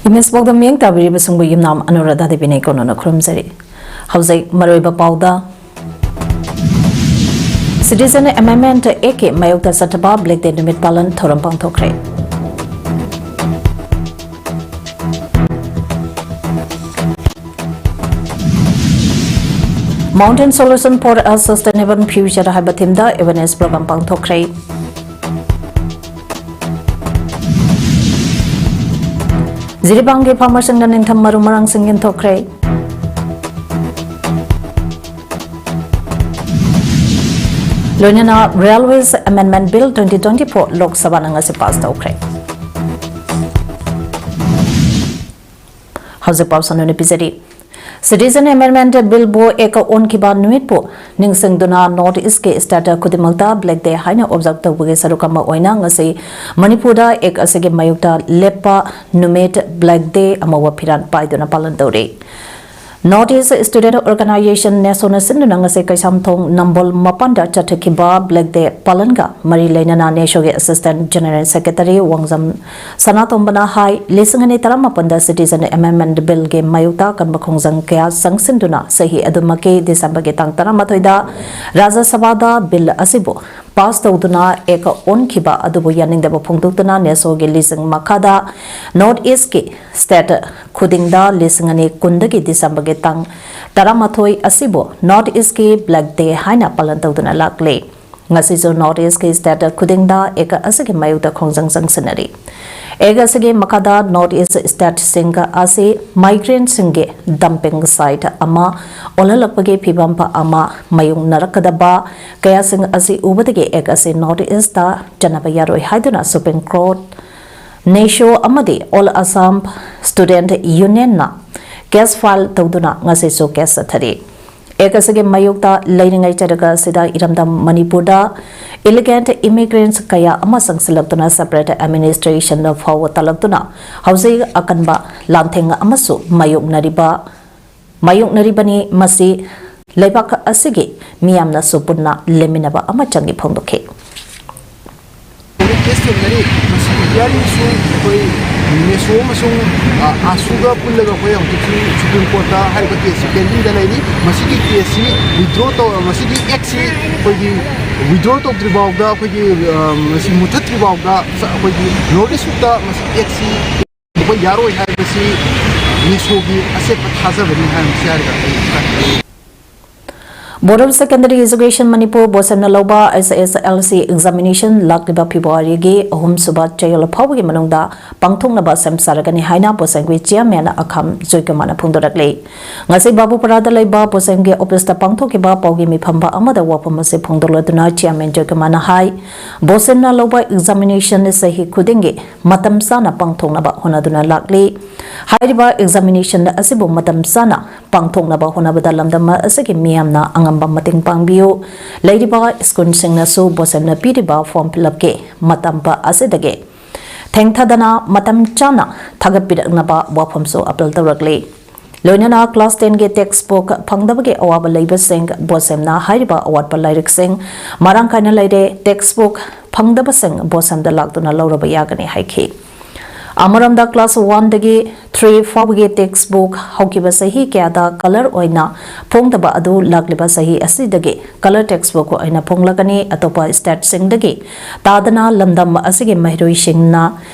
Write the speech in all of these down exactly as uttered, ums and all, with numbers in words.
Image ꯄꯥꯎꯗ ꯃꯤꯠꯌꯦꯡ ꯇꯥꯕꯤꯔꯤꯕꯁꯤꯡꯕꯨ ꯌꯨꯝꯅꯥꯝ ꯑꯅꯨꯔꯥꯙꯥ ꯗꯦꯕꯤꯅ ꯏꯀꯣꯟꯅꯅ ꯈꯨꯔꯨꯝꯖꯔꯤ꯫ ꯍꯧꯖꯤꯛ ꯃꯔꯨꯑꯣꯏꯕ ꯄꯥꯎꯗ, Citizen Amendment Act ꯀꯤ ꯃꯥꯌꯣꯛꯇ ꯆꯠꯊꯕ Black Day ꯅꯨꯃꯤꯠ ꯄꯥꯂꯟ ꯊꯧꯔꯝ ꯄꯥꯡꯊꯣꯛꯈ꯭ꯔꯦ꯫ Mountain Solution for a Sustainable Future ꯍꯥꯏꯕ theme ꯗ awareness program ꯄꯥꯡꯊꯣꯛꯈ꯭ꯔꯦ꯫ ꯖꯤꯔꯤꯕꯥꯝꯒꯤ farmer ꯁꯤꯡꯅ ꯅꯤꯡꯊꯝ ꯃꯔꯨ ꯃꯔꯥꯡꯁꯤꯡ ꯌꯦꯟꯊꯣꯛꯈ꯭ꯔꯦ꯫ ꯂꯣꯏꯅꯅ Railways Amendment Bill twenty twenty-four ꯂꯣꯛ ꯁꯚꯥꯅ ꯉꯁꯤ pass ꯇꯧꯈ꯭ꯔꯦ꯫ ꯍꯧꯖꯤꯛ ꯄꯥꯎ ꯁꯟꯗꯣꯛꯅ ꯄꯤꯖꯔꯤ꯫ Citizen Amendment Bill ꯕꯨ Act ꯑꯣꯟꯈꯤꯕ ꯅꯨꯃꯤꯠꯄꯨ ꯅꯤꯡꯁꯤꯡꯗꯨꯅ North East ꯀꯤ state ꯈꯨꯗꯤꯡꯃꯛꯇ Black Day ꯍꯥꯏꯅ observe ꯇꯧꯕꯒꯤ ꯁꯔꯨꯛ ꯑꯃ ꯑꯣꯏꯅ ꯉꯁꯤ ꯃꯅꯤꯄꯨꯔꯗ Act ꯑꯁꯤꯒꯤ ꯃꯥꯌꯣꯛꯇ ꯂꯦꯞꯄ ꯅꯨꯃꯤꯠ Black Day ꯑꯃꯧꯕ ꯐꯤꯔꯥꯟ ꯄꯥꯏꯗꯨꯅ ꯄꯥꯂꯟ ꯇꯧꯔꯤ꯫ North East Student Organisation, NESO ꯅ ꯁꯤꯟꯗꯨꯅ ꯉꯁꯤ ꯀꯩꯁꯥꯝꯊꯣꯡ ꯅꯝꯕꯣꯜ ꯃꯄꯥꯟꯗ ꯆꯠꯊꯈꯤꯕ Black Day ꯄꯥꯂꯟꯒ ꯃꯔꯤ ꯂꯩꯅꯅ NESO ꯒꯤ Assistant General Secretary ꯋꯥꯡꯖꯝ ꯁꯅꯥꯇꯣꯝꯕꯅ ꯍꯥꯏ, ꯂꯤꯁꯤꯡ ꯑꯅꯤ ꯇꯔꯥꯃꯥꯄꯟꯗ Citizen Amendment Bill ꯒꯤ ꯃꯥꯌꯣꯛꯇ ꯑꯀꯟꯕ ꯈꯣꯡꯖꯪ ꯀꯌꯥ ꯆꯪꯁꯤꯟꯗꯨꯅ ꯆꯍꯤ ꯑꯗꯨꯃꯛꯀꯤ December ꯒꯤ ꯇꯥꯡ ꯇꯔꯥꯃꯥꯊꯣꯏꯗ ꯔꯥꯖ꯭ꯌ ꯁꯚꯥꯗ bill ꯑꯁꯤꯕꯨ pass ꯇꯧꯗꯨꯅ Act ꯑꯣꯟꯈꯤꯕ ꯑꯗꯨꯕꯨ ꯌꯥꯅꯤꯡꯗꯕ ꯐꯣꯡꯗꯣꯛꯇꯨꯅ NESO ꯒꯤ ꯂꯤꯁꯤꯡ ꯃꯈꯥꯗ North East ꯀꯤ state ꯈꯨꯗꯤꯡꯗ ꯂꯤꯁꯤꯡ ꯑꯅꯤ ꯀꯨꯟꯗꯒꯤ December ꯒꯤ ꯇꯥꯡ ꯇꯔꯥꯃꯥꯊꯣꯏ ꯑꯁꯤꯕꯨ North East ꯀꯤ Black Day ꯍꯥꯏꯅ ꯄꯥꯂꯟ ꯇꯧꯗꯨꯅ ꯂꯥꯛꯂꯤ꯫ ꯉꯁꯤꯁꯨ North East ꯀꯤ state ꯈꯨꯗꯤꯡꯗ Act ꯑꯁꯤꯒꯤ ꯃꯥꯌꯣꯛꯇ ꯈꯣꯡꯖꯪ ꯆꯪꯁꯤꯟꯅꯔꯤ꯫ Act ꯑꯁꯤꯒꯤ ꯃꯈꯥꯗ North East state ꯁꯤꯡ ꯑꯁꯤ migrant ꯁꯤꯡꯒꯤ dumping site ꯑꯃ ꯑꯣꯜꯍꯜꯂꯛꯄꯒꯤ ꯐꯤꯕꯝ ꯑꯃ ꯃꯥꯌꯣꯛꯅꯔꯛꯀꯗꯕ ꯀꯌꯥꯁꯤꯡ ꯑꯁꯤ ꯎꯕꯗꯒꯤ Act ꯑꯁꯤ North East ꯇ ꯆꯠꯅꯕ ꯌꯥꯔꯣꯏ ꯍꯥꯏꯗꯨꯅ Supreme Court, NESO ꯑꯃꯗꯤ All Assam Student Union ꯅ case file ꯇꯧꯗꯨꯅ ꯉꯁꯤꯁꯨ case ꯆꯠꯊꯔꯤ꯫ Act ꯑꯁꯤꯒꯤ ꯃꯥꯌꯣꯛꯇ ꯂꯩꯔꯤꯉꯩ ꯆꯩꯔꯛ ꯑꯁꯤꯗ ꯏꯔꯝꯗꯝ ꯃꯅꯤꯄꯨꯔꯗ illegal immigrants ꯀꯌꯥ ꯑꯃ ꯆꯪꯁꯤꯜꯂꯛꯇꯨꯅ separate administration ꯐꯥꯎꯕ ꯇꯥꯂꯛꯇꯨꯅ ꯍꯧꯖꯤꯛ ꯑꯀꯟꯕ ꯂꯥꯟꯊꯦꯡ ꯑꯃꯁꯨ ꯃꯥꯌꯣꯛꯅꯔꯤꯕ, ꯃꯥꯌꯣꯛꯅꯔꯤꯕꯅꯤ꯫ ꯃꯁꯤ ꯂꯩꯕꯥꯛ ꯑꯁꯤꯒꯤ ꯃꯤꯌꯥꯝꯅꯁꯨ ꯄꯨꯟꯅ ꯂꯦꯝꯃꯤꯟꯅꯕ ꯑꯃ ꯆꯪꯏ ꯐꯣꯡꯗꯣꯛꯈꯤ꯫ ꯀꯦꯁ ꯊꯦꯡꯅꯔꯤ꯫ ꯃꯁꯤꯒꯤ ꯏꯌꯥꯔꯂꯤꯁꯨ ꯑꯩꯈꯣꯏ ꯃꯦꯁꯣ ꯑꯃꯁꯨꯡ ꯑꯥꯁꯨꯒ ꯄꯨꯜꯂꯒ ꯑꯩꯈꯣꯏ ꯍꯧꯖꯤꯛꯁꯨ ꯁꯨꯄ꯭ꯔꯤꯝ ꯀꯣꯔꯠꯇ ꯍꯥꯏꯔꯤꯕ ꯀꯦꯁꯁꯤ ꯄꯦꯟꯗꯤꯡꯗ ꯂꯩꯔꯤ꯫ ꯃꯁꯤꯒꯤ ꯀꯦꯁꯁꯤ ꯋꯤꯗ꯭ꯔꯣ ꯇꯧ ꯃꯁꯤꯒꯤ ꯑꯦꯛꯁꯤ ꯑꯩꯈꯣꯏꯒꯤ ꯋꯤꯗ꯭ꯔꯣ ꯇꯧꯗ꯭ꯔꯤ ꯐꯥꯎꯗ ꯑꯩꯈꯣꯏꯒꯤ ꯃꯁꯤ ꯃꯨꯊꯠꯇ꯭ꯔꯤ ꯐꯥꯎꯗ ꯑꯩꯈꯣꯏꯒꯤ ꯅꯣꯔꯠ ꯏꯁꯇ ꯃꯁꯤ ꯑꯦꯛꯁꯤ ꯇꯧꯕ ꯌꯥꯔꯣꯏ ꯍꯥꯏꯕꯁꯤ ꯃꯦꯁꯣꯒꯤ ꯑꯆꯦꯠꯄ ꯊꯥꯖꯕꯅꯤ ꯍꯥꯏꯅ ꯃꯁꯤ ꯍꯥꯏꯔꯒ ꯑꯩ ꯈꯪꯖꯩ꯫ Board of Secondary Education Manipur ꯕꯣꯁꯦꯝꯅ ꯂꯧꯕ S S L C examination ꯂꯥꯛꯂꯤꯕ February ꯒꯤ ꯑꯍꯨꯝ ꯁꯨꯕ ꯆꯌꯣꯜ ꯐꯥꯎꯕꯒꯤ ꯃꯅꯨꯡꯗ ꯄꯥꯡꯊꯣꯛꯅꯕ ꯁꯦꯝ ꯁꯥꯔꯒꯅꯤ ꯍꯥꯏꯅ ꯕꯣꯁꯦꯝꯒꯤ chairman ꯑꯈꯥꯝ ꯖꯣꯏꯀꯨꯃꯥꯔꯅ ꯐꯣꯡꯗꯣꯔꯛꯂꯤ꯫ ꯉꯁꯤ ꯕꯥꯕꯨꯄꯥꯔꯥꯗ ꯂꯩꯕ ꯕꯣꯁꯦꯝꯒꯤ office ꯇ ꯄꯥꯡꯊꯣꯛꯈꯤꯕ ꯄꯥꯎꯒꯤ ꯃꯤꯐꯝꯕ ꯑꯃꯗ ꯋꯥꯐꯝ ꯑꯁꯤ ꯐꯣꯡꯗꯣꯛꯂꯗꯨꯅ chairman ꯖꯣꯏꯀꯨꯃꯥꯔꯅ ꯍꯥꯏ, ꯕꯣꯁꯦꯝꯅ ꯂꯧꯕ examination ꯆꯍꯤ ꯈꯨꯗꯤꯡꯒꯤ ꯃꯇꯝ ꯆꯥꯅ ꯄꯥꯡꯊꯣꯛꯅꯕ ꯍꯣꯠꯅꯗꯨꯅ ꯂꯥꯛꯂꯤ꯫ ꯍꯥꯏꯔꯤꯕ examination ꯑꯁꯤꯕꯨ ꯃꯇꯝ ꯆꯥꯅ ꯄꯥꯡꯊꯣꯛꯅꯕ ꯍꯣꯠꯅꯕꯗ ꯂꯝꯗꯝ ꯑꯁꯤꯒꯤ ꯃꯤꯌꯥꯝꯅ ꯑꯉꯝꯕ ꯃꯇꯦꯡ ꯄꯥꯡꯕꯤꯌꯨ꯫ ꯂꯩꯔꯤꯕ ꯁ꯭ꯀꯨꯜꯁꯤꯡꯅꯁꯨ ꯕꯣꯁꯦꯝꯅ ꯄꯤꯔꯤꯕ form fill up ꯀꯤ ꯃꯇꯝ ꯑꯁꯤꯗꯒꯤ ꯊꯦꯡꯊꯗꯅ ꯃꯇꯝ ꯆꯥꯅ ꯊꯥꯒꯠꯄꯤꯔꯛꯅꯕ ꯋꯥꯐꯝꯁꯨ ꯑꯥꯄꯤꯜ ꯇꯧꯔꯛꯂꯤ꯫ ꯂꯣꯏꯅꯅ class ten ꯒꯤ text book ꯐꯪꯗꯕꯒꯤ ꯑꯋꯥꯕ ꯂꯩꯕꯁꯤꯡ ꯕꯣꯁꯦꯝꯅ ꯍꯥꯏꯔꯤꯕ ꯑꯋꯥꯠꯄ ꯂꯥꯏꯔꯤꯛꯁꯤꯡ ꯃꯔꯥꯡ ꯀꯥꯏꯅ ꯂꯩꯔꯦ꯫ Text book ꯐꯪꯗꯕꯁꯤꯡ ꯕꯣꯁꯦꯝꯗ ꯂꯥꯛꯇꯨꯅ ꯂꯧꯔꯕ ꯌꯥꯒꯅꯤ ꯍꯥꯏꯈꯤ꯫ ꯑꯃꯔꯣꯝꯗ class one ꯗꯒꯤ three ꯐꯥꯎꯕꯒꯤ text book ꯍꯧꯈꯤꯕ ꯆꯍꯤ ꯀꯌꯥꯗ colour ꯑꯣꯏꯅ ꯐꯣꯡꯗꯕ ꯑꯗꯨ ꯂꯥꯛꯂꯤꯕ ꯆꯍꯤ ꯑꯁꯤꯗꯒꯤ colour text book ꯑꯣꯏꯅ ꯐꯣꯡꯂꯒꯅꯤ꯫ ꯑꯇꯣꯞꯄ state ꯁꯤꯡꯗꯒꯤ ꯇꯥꯗꯅ ꯂꯝꯗꯝ ꯑꯁꯤꯒꯤ ꯃꯍꯩꯔꯣꯏꯁꯤꯡꯅ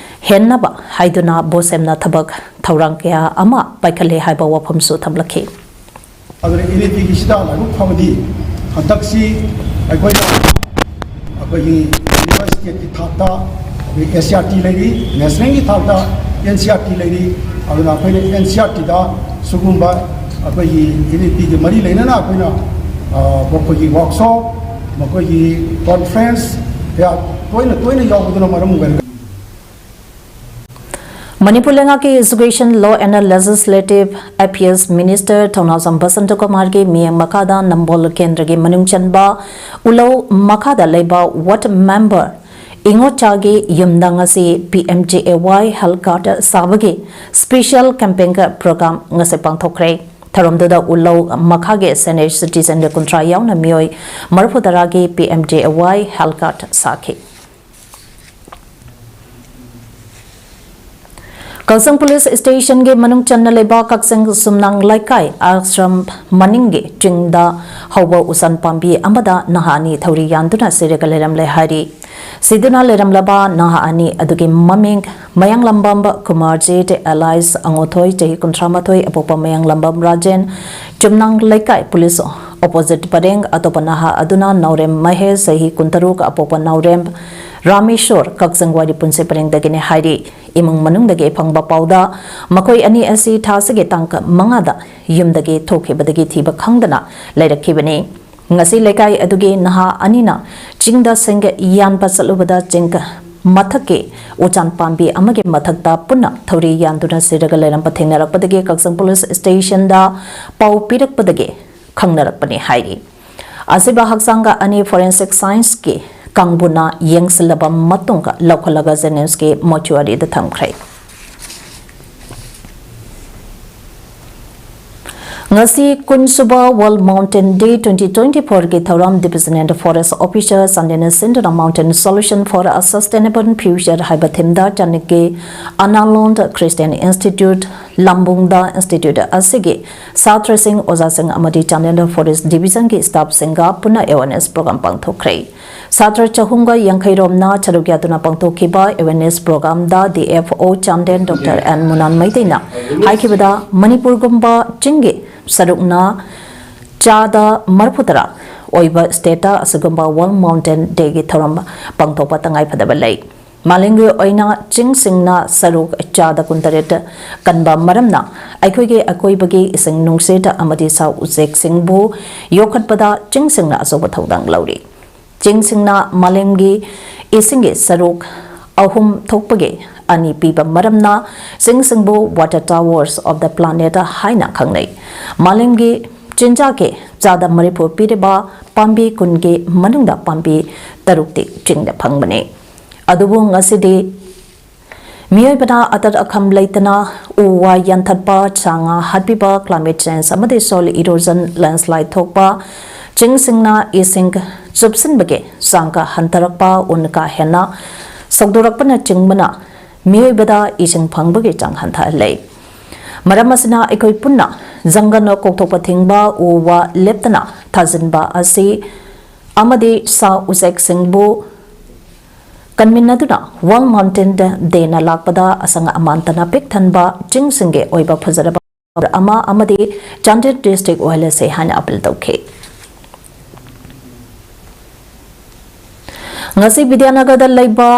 ꯍꯦꯟꯅꯕ ꯍꯥꯏꯗꯨꯅ ꯕꯣꯁꯦꯝꯅ ꯊꯕꯛ ꯊꯧꯔꯥꯡ ꯀꯌꯥ ꯑꯃ ꯄꯥꯏꯈꯠꯂꯦ ꯍꯥꯏꯕ ꯋꯥꯐꯝꯁꯨ ꯊꯝꯂꯛꯈꯤ꯫ ꯑꯗꯨꯅ N E P ꯒꯤꯁꯤꯗ ꯂꯥꯏꯕꯛ ꯐꯕꯗꯤ ꯍꯟꯗꯛꯁꯤ ꯑꯩꯈꯣꯏꯅ ꯑꯩꯈꯣꯏꯒꯤ ꯏꯟꯇꯔ ꯁ꯭ꯇꯦꯠꯀꯤ ꯊꯥꯛꯇ ꯑꯩꯈꯣꯏ S C E R T ꯂꯩꯔꯤ, ꯅꯦꯁꯅꯦꯜꯒꯤ ꯊꯥꯛꯇ N C E R T ꯂꯩꯔꯤ꯫ ꯑꯗꯨꯅ ꯑꯩꯈꯣꯏꯅ N C E R T ꯗ ꯁꯤꯒꯨꯝꯕ ꯑꯩꯈꯣꯏꯒꯤ N E P ꯒꯤ ꯃꯔꯤ ꯂꯩꯅꯅ ꯑꯩꯈꯣꯏꯅ ꯃꯈꯣꯏꯒꯤ ꯋꯥꯔꯛꯁꯣꯞ, ꯃꯈꯣꯏꯒꯤ ꯀꯣꯟꯐ꯭ꯔꯦꯟꯁ ꯀꯌꯥ ꯇꯣꯏꯅ ꯇꯣꯏꯅ ꯌꯥꯎꯕꯗꯨꯅ ꯃꯔꯝ ꯑꯣꯏꯔꯒ ꯃꯅꯤꯄꯨꯔ ꯂꯩꯉꯥꯛꯀꯤ Education, Law and Legislative Affairs Minister ꯊꯧꯅꯥꯖꯝ ꯕꯁꯟꯇꯀꯨꯃꯥꯔꯒꯤ ꯃꯤꯠꯌꯦꯡ ꯃꯈꯥꯗ ꯅꯝꯕꯣꯜ ꯀꯦꯟꯗ꯭ꯔꯒꯤ ꯃꯅꯨꯡ ꯆꯟꯕ ꯎꯂꯧ ꯃꯈꯥꯗ ꯂꯩꯕ ward member ꯏꯉꯣꯆꯥꯒꯤ ꯌꯨꯝꯗ ꯉꯁꯤ P M J A Y health card ꯁꯥꯕꯒꯤ special campaign program ꯉꯁꯤ ꯄꯥꯡꯊꯣꯛꯈ꯭ꯔꯦ꯫ ꯊꯧꯔꯝꯗꯨꯗ ꯎꯂꯧ ꯃꯈꯥꯒꯤ senior citizen ꯀꯨꯟꯊ꯭ꯔꯥ ꯌꯥꯎꯅ ꯃꯤꯑꯣꯏ ꯃꯔꯤꯐꯨ ꯇꯔꯥꯒꯤ P M J A Y health card ꯁꯥꯈꯤ꯫ ꯀꯛꯆꯤꯡ ꯄꯨꯂꯤꯁ ꯁ꯭ꯇꯦꯁꯟꯒꯤ ꯃꯅꯨꯡ ꯆꯟꯅ ꯂꯩꯕ ꯀꯛꯆꯤꯡ ꯁꯨꯝꯅꯥꯡ ꯂꯩꯀꯥꯏ ꯑꯥꯁ꯭ꯔꯝ ꯃꯅꯤꯡꯒꯤ ꯆꯤꯡꯗ ꯍꯧꯕ ꯎꯆꯥꯟ ꯄꯥꯝꯕꯤ ꯑꯃꯗ ꯅꯍꯥ ꯑꯅꯤ ꯊꯧꯔꯤ ꯌꯥꯟꯗꯨꯅ ꯁꯤꯔꯒ ꯂꯩꯔꯝꯂꯦ ꯍꯥꯏꯔꯤ꯫ ꯁꯤꯗꯨꯅ ꯂꯩꯔꯝꯂꯕ ꯅꯍꯥ ꯑꯅꯤ ꯑꯗꯨꯒꯤ ꯃꯃꯤꯡ ꯃꯌꯥꯡꯂꯝꯕꯝ ꯀꯨꯃꯥꯔꯖꯤꯠ alias ꯑꯉꯣꯊꯣꯏ, ꯆꯍꯤ ꯀꯨꯟꯊ꯭ꯔꯥ ꯃꯥꯊꯣꯏ, ꯑꯄꯣꯛꯄ ꯃꯌꯥꯡꯂꯝꯕꯝ ꯔꯥꯖꯦꯟ, ꯆꯨꯝꯅꯥꯡ ꯂꯩꯀꯥꯏ ꯄꯨꯂꯤꯁ ꯑꯣꯄꯣꯖꯤꯠ ꯄꯔꯦꯡ, ꯑꯇꯣꯞꯄ ꯅꯍꯥ ꯑꯗꯨꯅ ꯅꯥꯎꯔꯦꯝ ꯃꯍꯦꯁ, ꯆꯍꯤ ꯀꯨꯟꯇꯔꯨꯛ, ꯑꯄꯣꯛꯄ ꯅꯥꯎꯔꯦꯝ ꯔꯥꯃꯦꯁꯣꯔ, ꯀꯛꯆꯤꯡ ꯋꯥꯏꯔꯤ ꯄꯨꯟꯁꯤ ꯄꯔꯦꯡꯗꯒꯤꯅꯤ ꯍꯥꯏꯔꯤ꯫ ꯏꯃꯨꯡ ꯃꯅꯨꯡꯗꯒꯤ ꯐꯪꯕ ꯄꯥꯎꯗ ꯃꯈꯣꯏ ꯑꯅꯤ ꯑꯁꯤ ꯊꯥ ꯑꯁꯤꯒꯤ ꯇꯥꯡ ꯃꯉꯥꯗ ꯌꯨꯝꯗꯒꯤ ꯊꯣꯛꯈꯤꯕꯗꯒꯤ ꯊꯤꯕ ꯈꯪꯗꯅ ꯂꯩꯔꯛꯈꯤꯕꯅꯤ꯫ ꯉꯁꯤ ꯂꯩꯀꯥꯏ ꯑꯗꯨꯒꯤ ꯅꯍꯥ ꯑꯅꯤꯅ ꯆꯤꯡꯗ ꯁꯤꯡ ꯌꯥꯟꯕ ꯆꯠꯂꯨꯕꯗ ꯆꯤꯡ ꯃꯊꯛꯀꯤ ꯎꯆꯥꯟ ꯄꯥꯝꯕꯤ ꯑꯃꯒꯤ ꯃꯊꯛꯇ ꯄꯨꯟꯅ ꯊꯧꯔꯤ ꯌꯥꯟꯗꯨꯅ ꯁꯤꯔꯒ ꯂꯩꯔꯝꯕ ꯊꯦꯡꯅꯔꯛꯄꯗꯒꯤ ꯀꯛꯆꯤꯡ ꯄꯨꯂꯤꯁ ꯁ꯭ꯇꯦꯁꯟꯗ ꯄꯥꯎ ꯄꯤꯔꯛꯄꯗꯒꯤ ꯈꯪꯅꯔꯛꯄꯅꯤ ꯍꯥꯏꯔꯤ꯫ ꯑꯁꯤꯕ ꯍꯛꯆꯥꯡꯒ ꯑꯅꯤ ꯐꯣꯔꯦꯟꯁꯤꯛ ꯁꯥꯏꯟꯁꯀꯤ ꯀꯥꯡꯕꯨꯅ ꯌꯦꯡꯁꯤꯜꯂꯕ ꯃꯇꯨꯡꯗ ꯂꯧꯈꯠꯂꯒ ꯖꯦꯅꯤꯝꯁꯀꯤ ꯃꯣꯔꯆꯨꯋꯥꯔꯤꯗ ꯊꯝꯈ꯭ꯔꯦ꯫ ꯉꯁꯤ ꯀꯨꯟꯁꯨꯕ World Mountain Day twenty twenty fourꯒꯤ ꯊꯧꯔꯝ Divisional Forest Officer ꯆꯥꯟꯗꯦꯜꯅ ꯁꯤꯟꯗꯨꯅ Mountain Solution for a Sustainable Future ꯍꯥꯏꯕ ꯊꯤꯝꯗ ꯆꯥꯟꯗꯦꯜꯒꯤ ꯑꯅꯥꯂꯣꯟ ꯈ꯭ꯔꯤꯁꯇꯤꯌꯟ ꯏꯟꯁꯇꯤꯇ꯭ꯌꯨꯠ ꯂꯝꯕꯨꯡꯗ ꯏꯟꯁꯇꯤꯇ꯭ꯌꯨꯠ ꯑꯁꯤꯒꯤ ꯁꯥꯇ꯭ꯔꯁꯤꯡ, ꯑꯣꯖꯥꯁꯤꯡ ꯑꯃꯗꯤ ꯆꯥꯟꯗꯦꯜ ꯐꯣꯔꯦꯁ ꯗꯤꯕꯤꯖꯟꯒꯤ ꯁ꯭ꯇꯥꯐꯁꯤꯡꯒ ꯄꯨꯟꯅ ꯑꯦꯋꯦꯔꯅꯦꯁ ꯄ꯭ꯔꯣꯒ꯭ꯔꯥꯝ ꯄꯥꯡꯊꯣꯛꯈ꯭ꯔꯦ꯫ ꯁꯥꯇ꯭ꯔ ꯆꯍꯨꯝꯒ ꯌꯥꯡꯈꯩ ꯔꯣꯝꯅ ꯁꯔꯨꯛ ꯌꯥꯗꯨꯅ ꯄꯥꯡꯊꯣꯛꯈꯤꯕ awareness ꯄ꯭ꯔꯣꯒ꯭ꯔꯥꯝꯗ D F O Chandel doctor N ꯃꯨꯅꯥꯟ ꯃꯩꯇꯩꯅ ꯍꯥꯏꯈꯤꯕꯗ, ꯃꯅꯤꯄꯨꯔꯒꯨꯝꯕ ꯆꯤꯡꯒꯤ ꯁꯔꯨꯛꯅ ꯆꯥꯗ ꯃꯔꯤꯐꯨ ꯇꯔꯥ ꯑꯣꯏꯕ ꯁ꯭ꯇꯦꯠꯇ ꯑꯁꯤꯒꯨꯝꯕ ꯋꯥꯔꯜꯗ ꯃꯥꯎꯟꯇꯦꯟ ꯗꯦꯒꯤ ꯊꯧꯔꯝ ꯄꯥꯡꯊꯣꯛꯄ ꯇꯉꯥꯏꯐꯗꯕ ꯂꯩ꯫ ꯃꯥꯂꯦꯝꯒꯤ ꯑꯣꯏꯅ ꯆꯤꯡꯁꯤꯡꯅ ꯁꯔꯨꯛ ꯆꯥꯗ ꯀꯨꯟꯇꯔꯦꯠ ꯀꯟꯕ ꯃꯔꯝꯅ ꯑꯩꯈꯣꯏꯒꯤ ꯑꯀꯣꯏꯕꯒꯤ ꯏꯁꯤꯡ ꯅꯨꯡꯁꯤꯠ ꯑꯃꯗꯤ ꯁꯥ ꯎꯆꯦꯛꯁꯤꯡꯕꯨ ꯌꯣꯛꯈꯠꯄꯗ ꯆꯤꯡꯁꯤꯡꯅ ꯑꯆꯧꯕ ꯊꯧꯗꯥꯡ ꯂꯧꯔꯤ꯫ ꯆꯤꯡꯁꯤꯡꯅ ꯃꯥꯂꯦꯝꯒꯤ ꯏꯁꯤꯡꯒꯤ ꯁꯔꯨꯛ ꯑꯍꯨꯝ ꯊꯣꯛꯄꯒꯤ ꯑꯅꯤ ꯄꯤꯕ ꯃꯔꯝꯅ ꯆꯤꯡꯁꯤꯡꯕꯨ Water Towers of the Planet ꯍꯥꯏꯅ ꯈꯪꯅꯩ꯫ ꯃꯥꯂꯦꯝꯒꯤ ꯆꯤꯟꯖꯥꯛꯀꯤ ꯆꯥꯗ ꯃꯔꯤꯐꯨ ꯄꯤꯔꯤꯕ ꯄꯥꯝꯕꯤ ꯀꯨꯟꯒꯤ ꯃꯅꯨꯡꯗ ꯄꯥꯝꯕꯤ ꯇꯔꯨꯛꯇꯤ ꯆꯤꯡꯗ ꯐꯪꯕꯅꯤ꯫ ꯑꯗꯨꯕꯨ ꯉꯁꯤꯗꯤ ꯃꯤꯑꯣꯏꯕꯅ ꯑꯇꯠ ꯑꯈꯝ ꯂꯩꯇꯅ ꯎ ꯋꯥ ꯌꯥꯟꯊꯠꯄ, ꯆꯥ ꯉꯥ ꯍꯥꯠꯄꯤꯕ, climate change ꯑꯃꯗꯤ soil erosion, landslide ꯊꯣꯛꯄ, ꯆꯤꯡꯁꯤꯡꯅ ꯏꯁꯤꯡ ꯆꯨꯞꯁꯤꯟꯕꯒꯤ ꯆꯥꯡꯒ ꯍꯟꯊꯔꯛꯄ, ꯎꯟ ꯀꯥ ꯍꯦꯟꯅ ꯁꯧꯗꯣꯔꯛꯄꯅꯆꯤꯡꯕꯅ ꯃꯤꯑꯣꯏꯕꯗ ꯏꯁꯤꯡ ꯐꯪꯕꯒꯤ ꯆꯥꯡ ꯍꯟꯊꯍꯜꯂꯦ꯫ ꯃꯔꯝ ꯑꯁꯤꯅ ꯑꯩꯈꯣꯏ ꯄꯨꯟꯅ ꯖꯪꯒꯜ ꯀꯣꯛꯊꯣꯛꯄ ꯊꯤꯡꯕ, ꯎ ꯋꯥ ꯂꯦꯞꯇꯅ ꯊꯥꯖꯤꯟꯕ ꯑꯁꯤ ꯑꯃꯗꯤ ꯁꯥ ꯎꯆꯦꯛꯁꯤꯡꯕꯨ ꯀꯟꯃꯤꯟꯅꯗꯨꯅ World Mountain Dayꯅ ꯂꯥꯛꯄꯗ ꯑꯁꯪ ꯑꯃꯥꯟꯇꯅ ꯄꯤꯛ ꯊꯟꯕ ꯆꯤꯡꯁꯤꯡꯒꯤ ꯑꯣꯏꯕ ꯐꯖꯔꯕ ꯑꯃ ꯑꯃꯗꯤ Chandel district ꯑꯣꯏꯍꯜꯂꯁꯤ ꯍꯥꯏꯅ appeal ꯇꯧꯈꯤ꯫ ꯉꯁꯤ ꯕꯤꯗ꯭ꯌꯥꯅꯒꯔꯗ ꯂꯩꯕ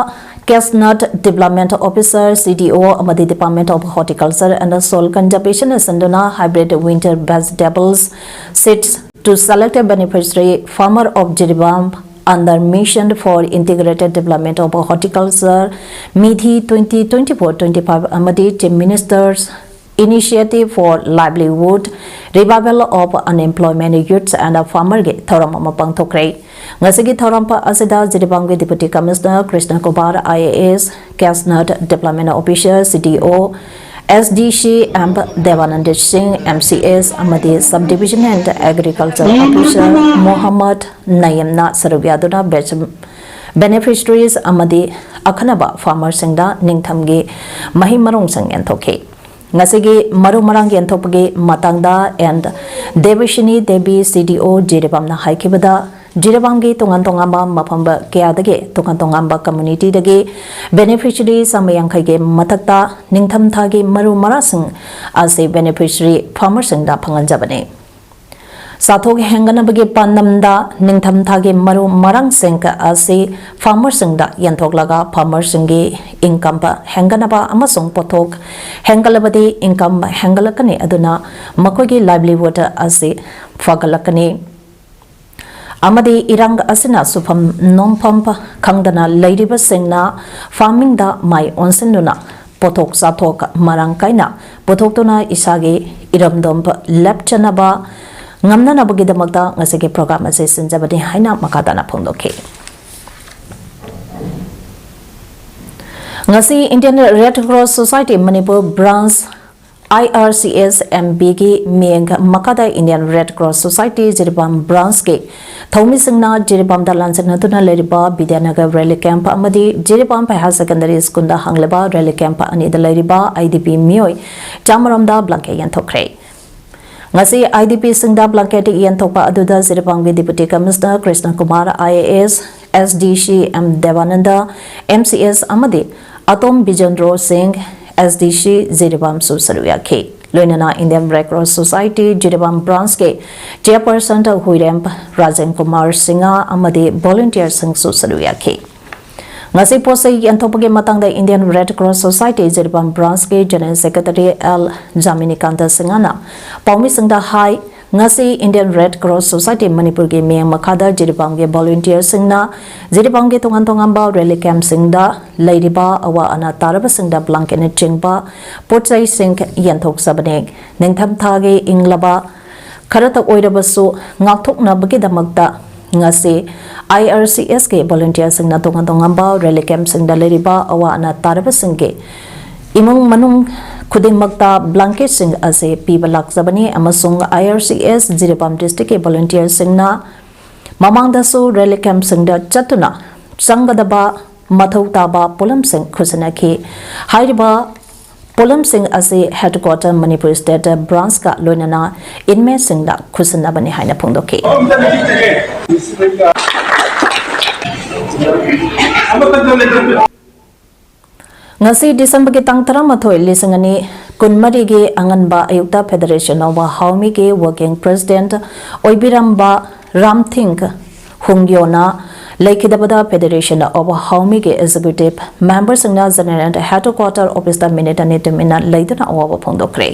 Casnad Development Officer, C D O ꯑꯃꯗꯤ Department of Horticulture and Soil Conservation ꯅ ꯁꯤꯟꯗꯨꯅ hybrid winter vegetables seeds to selected beneficiary farmer of Jiribam under Mission for Integrated Development of Horticulture, MIDHI twenty twenty-four twenty-five ꯑꯃꯗꯤ Chief Minister's Initiative for Livelihood, Revival of Unemployment Youths and Farmerꯒꯤ ꯊꯧꯔꯝ ꯑꯃ ꯄꯥꯡꯊꯣꯛꯈ꯭ꯔꯦ꯫ ꯉꯁꯤꯒꯤ ꯊꯧꯔꯝ ꯑꯁꯤꯗ ꯖꯤꯔꯤꯕꯥꯝꯒꯤ Deputy Commissioner Krishna Kumar, I A S, Casnad Development Officer, C D O, S D C M Devanand Singh, M C S, ꯑꯃꯗꯤ Subdivision and Agriculture Officer Mohammad ꯅꯌꯤꯝꯅ ꯁꯔꯨꯛ ꯌꯥꯗꯨꯅ batch beneficiaries ꯑꯃꯗꯤ ꯑꯈꯟꯅꯕ farmerꯁꯤꯡꯗ ꯅꯤꯡꯊꯝꯒꯤ ꯃꯍꯩ ꯃꯔꯣꯡꯁꯤꯡ ꯌꯦꯟꯊꯣꯛꯈꯤ꯫ ꯉꯁꯤꯒꯤ ꯃꯔꯨ ꯃꯔꯥꯡ ꯌꯦꯟꯊꯣꯛꯄꯒꯤ ꯃꯇꯥꯡꯗ and ꯗꯦꯕꯤꯁꯤꯅꯤ Devi, C D O, ꯖꯤꯔꯤꯕꯥꯝꯅ ꯍꯥꯏꯈꯤꯕꯗ, ꯖꯤꯔꯤꯕꯥꯝꯒꯤ ꯇꯣꯉꯥꯟ ꯇꯣꯉꯥꯟꯕ ꯃꯐꯝ ꯀꯌꯥꯗꯒꯤ, ꯇꯣꯉꯥꯟ ꯇꯣꯉꯥꯟꯕ communityꯗꯒꯤ beneficiary ꯆꯥꯝꯃ ꯌꯥꯡꯈꯩꯒꯤ ꯃꯊꯛꯇ ꯅꯤꯡꯊꯝꯊꯥꯒꯤ ꯃꯔꯨ ꯃꯔꯥꯡꯁꯤꯡ ꯑꯁꯤ beneficiary farmerꯁꯤꯡꯗ ꯐꯪꯍꯟꯖꯕꯅꯤ꯫ ꯆꯥꯊꯣꯛ ꯍꯦꯟꯒꯠꯅꯕꯒꯤ ꯄꯥꯟꯗꯝꯗ ꯅꯤꯡꯊꯝꯊꯥꯒꯤ ꯃꯔꯨ ꯃꯔꯥꯡꯁꯤꯡ ꯑꯁꯤ farmerꯁꯤꯡꯗ ꯌꯦꯟꯊꯣꯛꯂꯒ farmerꯁꯤꯡꯒꯤ income ꯍꯦꯟꯒꯠꯅꯕ ꯑꯃꯁꯨꯡ ꯄꯣꯠꯊꯣꯛ ꯍꯦꯟꯒꯠꯂꯕꯗꯤ income ꯍꯦꯟꯒꯠꯂꯛꯀꯅꯤ, ꯑꯗꯨꯅ ꯃꯈꯣꯏꯒꯤ livelihood ꯑꯁꯤ ꯐꯒꯠꯂꯛꯀꯅꯤ꯫ ꯑꯃꯗꯤ ꯏꯔꯥꯡ ꯑꯁꯤꯅ ꯁꯨꯐꯝ ꯅꯣꯝꯐꯝ ꯈꯪꯗꯅ ꯂꯩꯔꯤꯕꯁꯤꯡꯅ farmingꯗ ꯃꯥꯏ ꯑꯣꯟꯁꯤꯟꯗꯨꯅ ꯄꯣꯠꯊꯣꯛ ꯆꯥꯊꯣꯛ ꯃꯔꯥꯡ ꯀꯥꯏꯅ ꯄꯨꯊꯣꯛꯇꯨꯅ ꯏꯁꯥꯒꯤ ꯏꯔꯝꯗꯝ ꯂꯦꯞꯆꯅꯕ ꯉꯝꯅꯅꯕꯒꯤꯗꯃꯛꯇ ꯉꯁꯤꯒꯤ program ꯑꯁꯤ ꯁꯤꯟꯖꯕꯅꯤ ꯍꯥꯏꯅ ꯃꯈꯥ ꯇꯥꯅ ꯐꯣꯡꯗꯣꯛꯈꯤ꯫ ꯉꯁꯤ Indian Red Cross Society Manipur branch IRCS MB ꯒꯤ ꯃꯤꯠꯌꯦꯡ ꯃꯈꯥꯗ Indian Red Cross Society Jiribam branch ꯀꯤ ꯊꯧꯃꯤꯁꯤꯡꯅ ꯖꯤꯔꯤꯕꯥꯝꯗ ꯂꯥꯟꯖꯦꯟꯅꯗꯨꯅ ꯂꯩꯔꯤꯕ ꯕꯤꯗ꯭ꯌꯥꯅꯒꯔ relief camp ꯑꯃꯗꯤ ꯖꯤꯔꯤꯕꯥꯝ ꯄꯩꯍꯥ secondary school ꯗ ꯍꯥꯡꯂꯤꯕ relief camp ꯑꯅꯤꯗ ꯂꯩꯔꯤꯕ IDP ꯃꯤꯑꯣꯏ ꯆꯥꯝꯃꯔꯣꯝꯗ blanket ꯌꯦꯟꯊꯣꯛꯈ꯭ꯔꯦ꯫ ꯉꯁꯤ IDP ꯁꯤꯡꯗ blanket ꯌꯦꯟꯊꯣꯛꯄ ꯑꯗꯨꯗ ꯖꯤꯔꯤꯕꯥꯝꯒꯤ Deputy Commissioner Krishna Kumar IAS, SDC M ꯗꯦꯕꯥꯅꯟꯗ MCS ꯑꯃꯗꯤ ꯑꯇꯣꯝ ꯕꯤꯖꯦꯟꯗ꯭ꯔꯣ ꯁꯤꯡ SDC ꯖꯤꯔꯤꯕꯥꯝꯁꯨ ꯁꯔꯨꯛ ꯌꯥꯈꯤ꯫ ꯂꯣꯏꯅꯅ Indian Red Cross Society Jiribam branch ꯀꯤ chairperson ꯍꯨꯏꯔꯦꯝ ꯔꯥꯖꯦꯟ ꯀꯨꯃꯥꯔ ꯁꯤꯡꯍ ꯑꯃꯗꯤ volunteer ꯁꯤꯡꯁꯨ ꯁꯔꯨꯛ ꯌꯥꯈꯤ꯫ ꯉꯁꯤ ꯄꯣꯠꯆꯩ ꯌꯦꯟꯊꯣꯛꯄꯒꯤ ꯃꯇꯥꯡꯗ Indian Red Cross Society Jiribam branch ꯀꯤ General Secretary L ꯖꯥꯃꯤꯅꯤꯀꯥꯟꯇ ꯁꯤꯡꯍꯅ ꯄꯥꯎꯃꯤꯁꯤꯡꯗ ꯍꯥꯏ, ꯉꯁꯤ Indian Red Cross Society ꯃꯅꯤꯄꯨꯔꯒꯤ ꯃꯤꯠꯌꯦꯡ ꯃꯈꯥꯗ ꯖꯤꯔꯤꯕꯥꯝꯒꯤ volunteer ꯁꯤꯡꯅ ꯖꯤꯔꯤꯕꯥꯝꯒꯤ ꯇꯣꯉꯥꯟ ꯇꯣꯉꯥꯟꯕ relief camp ꯁꯤꯡꯗ ꯂꯩꯔꯤꯕ ꯑꯋꯥ ꯑꯅꯥ ꯇꯥꯔꯕꯁꯤꯡꯗ blanket ꯅꯆꯤꯡꯕ ꯄꯣꯠꯆꯩꯁꯤꯡ ꯌꯦꯟꯊꯣꯛꯆꯕꯅꯤ꯫ ꯅꯤꯡꯊꯝꯊꯥꯒꯤ ꯏꯪꯂꯕ ꯈꯔꯇ ꯑꯣꯏꯔꯕꯁꯨ ꯉꯥꯛꯊꯣꯛꯅꯕꯒꯤꯗꯃꯛꯇ ꯉꯁꯤ IRCS ꯀꯤ volunteer ꯁꯤꯡꯅ ꯇꯣꯉꯥꯟ ꯇꯣꯉꯥꯟꯕ relief camp ꯁꯤꯡꯗ ꯂꯩꯔꯤꯕ ꯑꯋꯥ ꯑꯅꯥ ꯇꯥꯔꯕꯁꯤꯡꯒꯤ ꯏꯃꯨꯡ ꯃꯅꯨꯡ ꯈꯨꯗꯤꯡꯃꯛꯇ blanket ꯁꯤꯡ ꯑꯁꯤ ꯄꯤꯕ ꯂꯥꯛꯆꯕꯅꯤ ꯑꯃꯁꯨꯡ IRCS ꯖꯤꯔꯤꯕꯥꯝ district ꯀꯤ volunteer ꯁꯤꯡꯅ ꯃꯃꯥꯡꯗꯁꯨ relief camp ꯁꯤꯡꯗ ꯆꯠꯇꯨꯅ ꯆꯪꯒꯗꯕ ꯃꯊꯧ ꯇꯥꯕ ꯄꯣꯠꯂꯝꯁꯤꯡ ꯈꯨꯠꯁꯤꯟꯅꯈꯤ꯫ ꯍꯥꯏꯔꯤꯕ ꯄꯣꯠꯂꯝꯁꯤꯡ ꯑꯁꯤ headquarter ꯃꯅꯤꯄꯨꯔ state branch ꯀ ꯂꯣꯏꯅꯅ inmate ꯁꯤꯡꯗ ꯈꯨꯠꯁꯤꯟꯅꯕꯅꯤ ꯍꯥꯏꯅ ꯐꯣꯡꯗꯣꯛꯈꯤ꯫ ꯉꯁꯤ December ꯒꯤ ꯇꯥꯡ ꯇꯔꯥꯃꯥꯊꯣꯏ, ꯂꯤꯁꯤꯡ ꯑꯅꯤ ꯀꯨꯟꯃꯔꯤꯒꯤ ꯑꯉꯟꯕ ꯑꯌꯨꯛꯇ Federation of Haomee ꯒꯤ working president ꯑꯣꯏꯕꯤꯔꯝꯕ ꯔꯥꯝꯊꯤꯡ ꯍꯨꯡꯌꯣꯅ ꯂꯩꯈꯤꯗꯕꯗ Federation of Haomee ꯒꯤ executive member ꯁꯤꯡꯅ General Headquarter office ꯇ minute ꯑꯅꯤ ꯇꯨꯃꯤꯟꯅ ꯂꯩꯗꯨꯅ ꯑꯋꯥꯕ ꯐꯣꯡꯗꯣꯛꯈ꯭ꯔꯦ꯫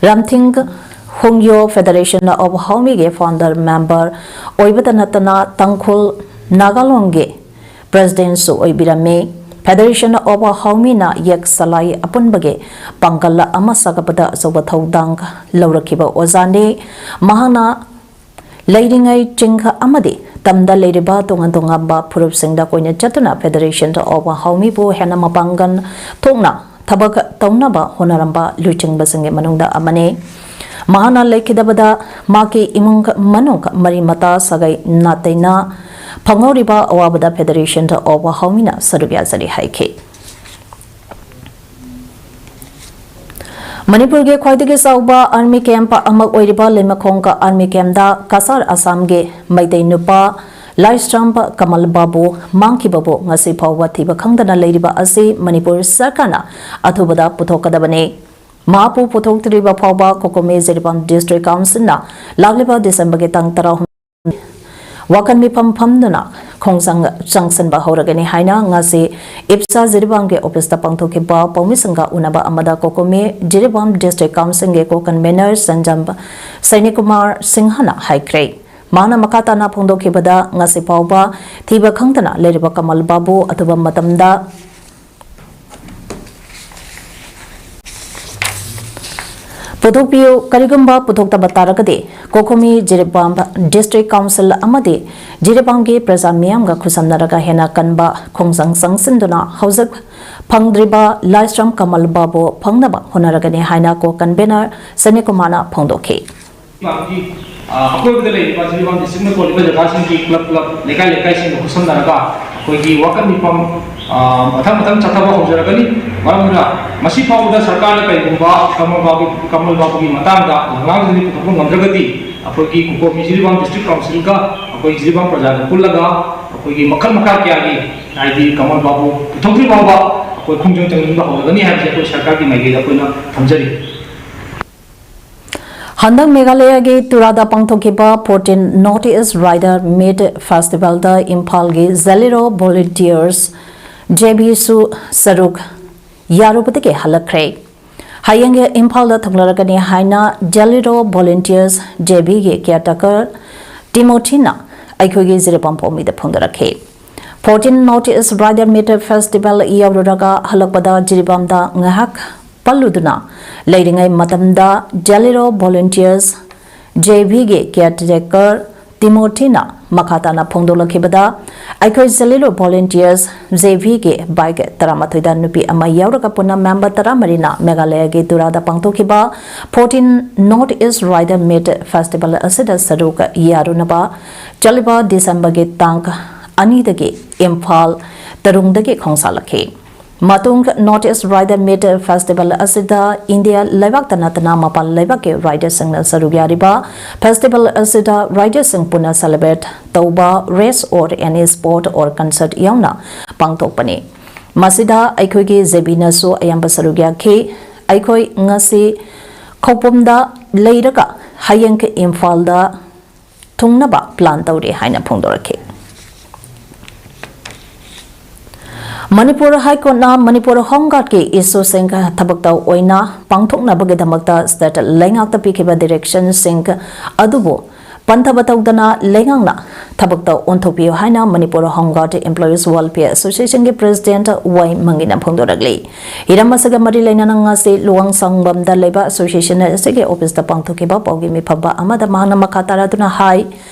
ꯔꯥꯝꯊꯤꯡ ꯍꯨꯡꯌꯣ Federation of Haomee ꯒꯤ founder member ꯑꯣꯏꯕꯇ ꯅꯠꯇꯅ ꯇꯥꯡꯈꯨꯜ ꯅꯥꯒꯥꯂꯣꯡꯒꯤ president ꯁꯨ ꯑꯣꯏꯕꯤꯔꯝꯃꯤ꯫ Federation of Haomee ꯅ ꯌꯦꯛ ꯁꯂꯥꯏ ꯑꯄꯨꯟꯕꯒꯤ ꯄꯥꯡꯒꯜ ꯑꯃ ꯁꯥꯒꯠꯄꯗ ꯑꯆꯧꯕ ꯊꯧꯗꯥꯡ ꯂꯧꯔꯛꯈꯤꯕ ꯑꯣꯖꯥꯅꯤ꯫ ꯃꯍꯥꯛꯅ ꯂꯩꯔꯤꯉꯩ ꯆꯤꯡ ꯑꯃꯗꯤ ꯇꯝꯗ ꯂꯩꯔꯤꯕ ꯇꯣꯉꯥꯟ ꯇꯣꯉꯥꯟꯕ ꯐꯨꯔꯨꯞꯁꯤꯡꯗ ꯀꯣꯏꯅ ꯆꯠꯇꯨꯅ Federation of Haomee ꯕꯨ ꯍꯦꯟꯅ ꯃꯄꯥꯡꯒꯜ ꯊꯣꯛꯅ ꯊꯕꯛ ꯇꯧꯅꯕ ꯍꯣꯠꯅꯔꯝꯕ ꯂꯨꯆꯤꯡꯕꯁꯤꯡꯒꯤ ꯃꯅꯨꯡꯗ ꯑꯃꯅꯤ꯫ ꯃꯍꯥꯛꯅ ꯂꯩꯈꯤꯗꯕꯗ ꯃꯍꯥꯛꯀꯤ ꯏꯃꯨꯡ ꯃꯅꯨꯡ, ꯃꯔꯤ ꯃꯇꯥ, ꯁꯥꯒꯩ ꯅꯥꯇꯩꯅ ꯐꯪꯍꯧꯔꯤꯕ ꯑꯋꯥꯕꯗ Federation of Haomina ꯁꯔꯨꯛ ꯌꯥꯖꯔꯤ ꯍꯥꯏꯈꯤ꯫ ꯃꯅꯤꯄꯨꯔꯒꯤ ꯈ꯭ꯋꯥꯏꯗꯒꯤ ꯆꯥꯎꯕ army camp ꯑꯃ ꯑꯣꯏꯔꯤꯕ ꯂꯩꯃꯈꯣꯡ army campꯇ ꯀꯁꯥꯔ ꯑꯁꯥꯝꯒꯤ ꯃꯩꯇꯩ ꯅꯨꯄꯥ ꯂꯥꯏꯁ꯭ꯔꯝ ꯀꯃꯜ ꯕꯥꯕꯨ ꯃꯥꯡꯈꯤꯕꯕꯨ ꯉꯁꯤ ꯐꯥꯎꯕ ꯊꯤꯕ ꯈꯪꯗꯅ ꯂꯩꯔꯤꯕ ꯑꯁꯤ ꯃꯅꯤꯄꯨꯔ ꯁꯔꯀꯥꯔꯅ ꯑꯊꯨꯕꯗ ꯄꯨꯊꯣꯛꯀꯗꯕꯅꯤ꯫ ꯃꯍꯥꯛꯄꯨ ꯄꯨꯊꯣꯛꯇ꯭ꯔꯤꯕ ꯐꯥꯎꯕ ꯀꯣꯀꯣꯃꯤ ꯖꯤꯔꯤꯕꯥꯝ District Councilꯅ ꯂꯥꯛꯂꯤꯕ Decemberꯒꯤ ꯇꯥꯡ ꯇꯔꯥꯍꯨꯝꯗꯣꯏ ꯋꯥꯀꯟ ꯃꯤꯐꯝ ꯐꯝꯗꯨꯅ ꯈꯣꯡꯖꯪ ꯆꯪꯁꯤꯟꯕ ꯍꯧꯔꯒꯅꯤ ꯍꯥꯏꯅ ꯉꯁꯤ ꯏꯞꯁꯥ ꯖꯤꯔꯤꯕꯥꯝꯒꯤ officeꯇ ꯄꯥꯡꯊꯣꯛꯈꯤꯕ ꯄꯥꯎꯃꯤꯁꯤꯡꯒ ꯎꯅꯕ ꯑꯃꯗ ꯀꯣꯀꯣꯃꯤ ꯖꯤꯔꯤꯕꯥꯝ District Councilꯒꯤ co-convener ꯁꯟꯖꯝ ꯁꯩꯅꯤꯀꯨꯃꯥꯔ ꯁꯤꯡꯍꯅ ꯍꯥꯏꯈ꯭ꯔꯦ꯫ ꯃꯍꯥꯛꯅ ꯃꯈꯥ ꯇꯥꯅ ꯐꯣꯡꯗꯣꯛꯈꯤꯕꯗ, ꯉꯁꯤ ꯐꯥꯎꯕ ꯊꯤꯕ ꯈꯪꯗꯅ ꯂꯩꯔꯤꯕ ꯀꯃꯜ ꯕꯥꯕꯨ ꯑꯊꯨꯕ ꯃꯇꯝꯗ ꯄꯨꯊꯣꯛꯄꯤꯌꯨ꯫ ꯀꯔꯤꯒꯨꯝꯕ ꯄꯨꯊꯣꯛꯇꯕ ꯇꯥꯔꯒꯗꯤ ꯀꯣꯀꯣꯃꯤ ꯖꯤꯔꯤꯕꯥꯝ District Council ꯑꯃꯗꯤ ꯖꯤꯔꯤꯕꯥꯝꯒꯤ ꯄ꯭ꯔꯖꯥ ꯃꯤꯌꯥꯝꯒ ꯈꯨꯠꯁꯝꯅꯔꯒ ꯍꯦꯟꯅ ꯀꯟꯕ ꯈꯣꯡꯖꯪ ꯆꯪꯁꯤꯟꯗꯨꯅ ꯍꯧꯖꯤꯛ ꯐꯪꯗ꯭ꯔꯤꯕ ꯂꯥꯏꯁ꯭ꯔꯝ ꯀꯃꯜ ꯕꯥꯕꯨ ꯐꯪꯅꯕ ꯍꯣꯠꯅꯔꯒꯅꯤ ꯍꯥꯏꯅ co-convener ꯁꯅꯤꯀꯨꯃꯥꯔꯅ ꯐꯣꯡꯗꯣꯛꯈꯤ꯫ ꯖꯤꯔꯤꯕꯥꯝꯒꯤ, ꯑ, ꯑꯀꯣꯏꯕꯗ ꯂꯩꯔꯤꯕ ꯖꯤꯔꯤꯕꯥꯝ Districtꯅ ꯀꯣꯜꯂꯤꯕ ꯖꯒꯥꯁꯤꯡꯒꯤ club club, ꯂꯩꯀꯥꯏ ꯂꯩꯀꯥꯏꯁꯤꯡꯒ ꯈꯨꯠꯁꯝꯅꯔꯒ ꯑꯩꯈꯣꯏꯒꯤ ꯋꯥꯀꯠ ꯃꯤꯐꯝ, ꯑ, ꯃꯊꯪ ꯃꯊꯪ ꯆꯠꯊꯕ ꯍꯧꯖꯔꯒꯅꯤ꯫ ꯃꯔꯝ ꯑꯗꯨꯅ ꯃꯁꯤ ꯐꯥꯎꯕꯗ ꯁꯔꯀꯥꯔꯅ ꯀꯔꯤꯒꯨꯝꯕ ꯀꯃꯜ ꯕꯥꯕꯨ, ꯀꯃꯜ ꯕꯥꯕꯨꯒꯤ ꯃꯇꯥꯡꯗ ꯂꯥꯡꯂꯥꯡꯗꯨꯗꯤ ꯄꯨꯊꯣꯛꯄ ꯉꯝꯗ꯭ꯔꯒꯗꯤ ꯑꯩꯈꯣꯏꯒꯤ ꯀꯣꯀꯣꯃꯤ ꯖꯤꯔꯤꯕꯥꯝ District Councilꯒ ꯑꯩꯈꯣꯏ ꯖꯤꯔꯤꯕꯥꯝ ꯄ꯭ꯔꯖꯥꯒ ꯄꯨꯜꯂꯒ ꯑꯩꯈꯣꯏꯒꯤ ꯃꯈꯜ ꯃꯈꯥ ꯀꯌꯥꯒꯤ, ꯍꯥꯏꯗꯤ ꯀꯃꯜ ꯕꯥꯕꯨ ꯄꯨꯊꯣꯛꯇ꯭ꯔꯤ ꯐꯥꯎꯕ ꯑꯩꯈꯣꯏ ꯈꯣꯡꯖꯪ ꯆꯪꯁꯤꯟꯕ ꯍꯧꯔꯒꯅꯤ ꯍꯥꯏꯕꯁꯦ ꯑꯩꯈꯣꯏ ꯁꯔꯀꯥꯔꯒꯤ ꯃꯥꯏꯀꯩꯗ ꯑꯩꯈꯣꯏꯅ ꯊꯝꯖꯔꯤ꯫ ꯍꯟꯗꯛ ꯃꯦꯘꯥꯂꯌꯒꯤ ꯇꯨꯔꯥꯗ ꯄꯥꯡꯊꯣꯛꯈꯤꯕ fourteen North East Rider Meet Festivalꯗ ꯏꯝꯐꯥꯜꯒꯤ ꯖꯦꯂꯤꯔꯣ volunteers ꯖꯦꯕꯤꯁꯨ ꯁꯔꯨꯛ ꯌꯥꯔꯨꯕꯗꯒꯤ ꯍꯜꯂꯛꯈ꯭ꯔꯦ꯫ ꯍꯌꯦꯡ ꯏꯝꯐꯥꯜꯗ ꯊꯨꯡꯂꯔꯒꯅꯤ ꯍꯥꯏꯅ ꯖꯦꯂꯤꯔꯣ volunteers ꯖꯦꯕꯤꯒꯤ caretaker ꯇꯤꯃꯣꯊꯤꯅ ꯑꯩꯈꯣꯏꯒꯤ Jiribam ꯄꯥꯎꯃꯤꯗ ꯐꯣꯡꯗꯣꯔꯛꯈꯤ꯫ Fourteen North East Rider Meet Festival ꯌꯧꯔꯨꯔꯒ ꯍꯜꯂꯛꯄꯗ ꯖꯤꯔꯤꯕꯥꯝꯗ ꯉꯥꯏꯍꯥꯛ ꯄꯜꯂꯨꯗꯨꯅ ꯂꯩꯔꯤꯉꯩ ꯃꯇꯝꯗ ꯖꯦꯂꯤꯔꯣ volunteers ꯖꯦꯕꯤꯒꯤ caretaker ꯇꯤꯃꯣꯊꯤꯅ ꯃꯈꯥ ꯇꯥꯅ ꯐꯣꯡꯗꯣꯛꯂꯛꯈꯤꯕꯗ, ꯑꯩꯈꯣꯏ ꯖꯦꯂꯤꯂꯣ ꯚꯣꯂꯨꯟꯇꯤꯌꯔꯁ ꯖꯦ ꯚꯤꯒꯤ ꯕꯥꯏꯛ ꯇꯔꯥꯃꯥꯊꯣꯏꯗ ꯅꯨꯄꯤ ꯑꯃ ꯌꯥꯎꯔꯒ ꯄꯨꯟꯅ ꯃꯦꯝꯕꯔ ꯇꯔꯥꯃꯔꯤꯅ ꯃꯦꯘꯥꯂꯌꯒꯤ ꯇꯨꯔꯥꯗ ꯄꯥꯡꯊꯣꯛꯈꯤꯕ ꯐꯣꯔꯇꯤꯟ ꯅꯣꯔꯠ ꯏꯁ ꯔꯥꯏꯗꯔ ꯃꯤꯠ ꯐꯦꯁꯇꯤꯚꯦꯜ ꯑꯁꯤꯗ ꯁꯔꯨꯛ ꯌꯥꯔꯨꯅꯕ ꯆꯠꯂꯤꯕ ꯗꯤꯁꯦꯝꯕꯔꯒꯤ ꯇꯥꯡ ꯑꯅꯤꯗꯒꯤ ꯏꯝꯐꯥꯜ ꯇꯔꯨꯡꯗꯒꯤ ꯈꯣꯡꯁꯥꯜꯂꯛꯈꯤ꯫ ꯃꯇꯨꯡ ꯅꯣꯔꯠ ꯏꯁ ꯔꯥꯏꯗꯔ ꯃꯤꯠ ꯐꯦꯁꯇꯤꯚꯦꯜ ꯑꯁꯤꯗ ꯏꯟꯗꯤꯌꯥ ꯂꯩꯕꯥꯛꯇ ꯅꯠꯇꯅ ꯃꯄꯥꯟ ꯂꯩꯕꯥꯛꯀꯤ ꯔꯥꯏꯗꯔꯁꯤꯡꯅ ꯁꯔꯨꯛ ꯌꯥꯔꯤꯕ ꯐꯦꯁꯇꯤꯚꯦꯜ ꯑꯁꯤꯗ ꯔꯥꯏꯗꯔꯁꯤꯡ ꯄꯨꯟꯅ ꯁꯦꯂꯦꯕ꯭ꯔꯦꯠ ꯇꯧꯕ race or any sport or concert ꯌꯥꯎꯅ ꯄꯥꯡꯊꯣꯛꯄꯅꯤ꯫ ꯃꯁꯤꯗ ꯑꯩꯈꯣꯏꯒꯤ ꯖꯦ ꯕꯤꯅꯁꯨ ꯑꯌꯥꯝꯕ ꯁꯔꯨꯛ ꯌꯥꯈꯤ꯫ ꯑꯩꯈꯣꯏ ꯉꯁꯤ ꯈꯧꯄꯨꯝꯗ ꯂꯩꯔꯒ ꯍꯌꯦꯡ ꯏꯝꯐꯥꯜꯗ ꯊꯨꯡꯅꯕ ꯄ꯭ꯂꯥꯟ ꯇꯧꯔꯤ ꯍꯥꯏꯅ ꯐꯣꯡꯗꯣꯔꯛꯈꯤ꯫ ꯃꯅꯤꯄꯨꯔ ꯍꯥꯏ ꯀꯣꯔꯠꯅ ꯃꯅꯤꯄꯨꯔ ꯍꯣꯝ ꯒꯥꯔꯗꯀꯤ ꯏꯁꯨꯁꯤꯡ ꯊꯕꯛꯇ ꯑꯣꯏꯅ ꯄꯥꯡꯊꯣꯛꯅꯕꯒꯤꯗꯃꯛꯇ ꯁ꯭ꯇꯦꯠ ꯂꯩꯉꯥꯛꯇ ꯄꯤꯈꯤꯕ ꯗꯤꯔꯦꯛꯁꯟꯁꯤꯡ ꯑꯗꯨꯕꯨ ꯄꯟꯊꯕ ꯇꯧꯗꯅ ꯂꯩꯉꯥꯛꯅ ꯊꯕꯛꯇ ꯑꯣꯟꯊꯣꯛꯄꯤꯌꯨ ꯍꯥꯏꯅ Manipur home guard employees welfare ꯑꯦꯁꯣꯁꯤꯌꯦꯁꯟꯒꯤ ꯄ꯭ꯔꯦꯁꯤꯗꯦꯟꯠ ꯋꯥꯏ ꯃꯪꯒꯤꯅ ꯐꯣꯡꯗꯣꯔꯛꯂꯤ꯫ ꯍꯤꯔꯝ ꯑꯁꯤꯒ ꯃꯔꯤ ꯂꯩꯅꯅ ꯉꯁꯤ ꯂꯨꯋꯥꯡꯁꯥꯡꯕꯝꯗ ꯂꯩꯕ ꯑꯦꯁꯣꯁꯤꯌꯦꯁꯟ ꯑꯁꯤꯒꯤ ꯑꯣꯐꯤꯁꯇ ꯄꯥꯡꯊꯣꯛꯈꯤꯕ ꯄꯥꯎꯒꯤ ꯃꯤꯐꯝ ꯑꯃꯗ ꯃꯍꯥꯛꯅ ꯃꯈꯥ ꯇꯥꯔꯗꯨꯅ ꯍꯥꯏ,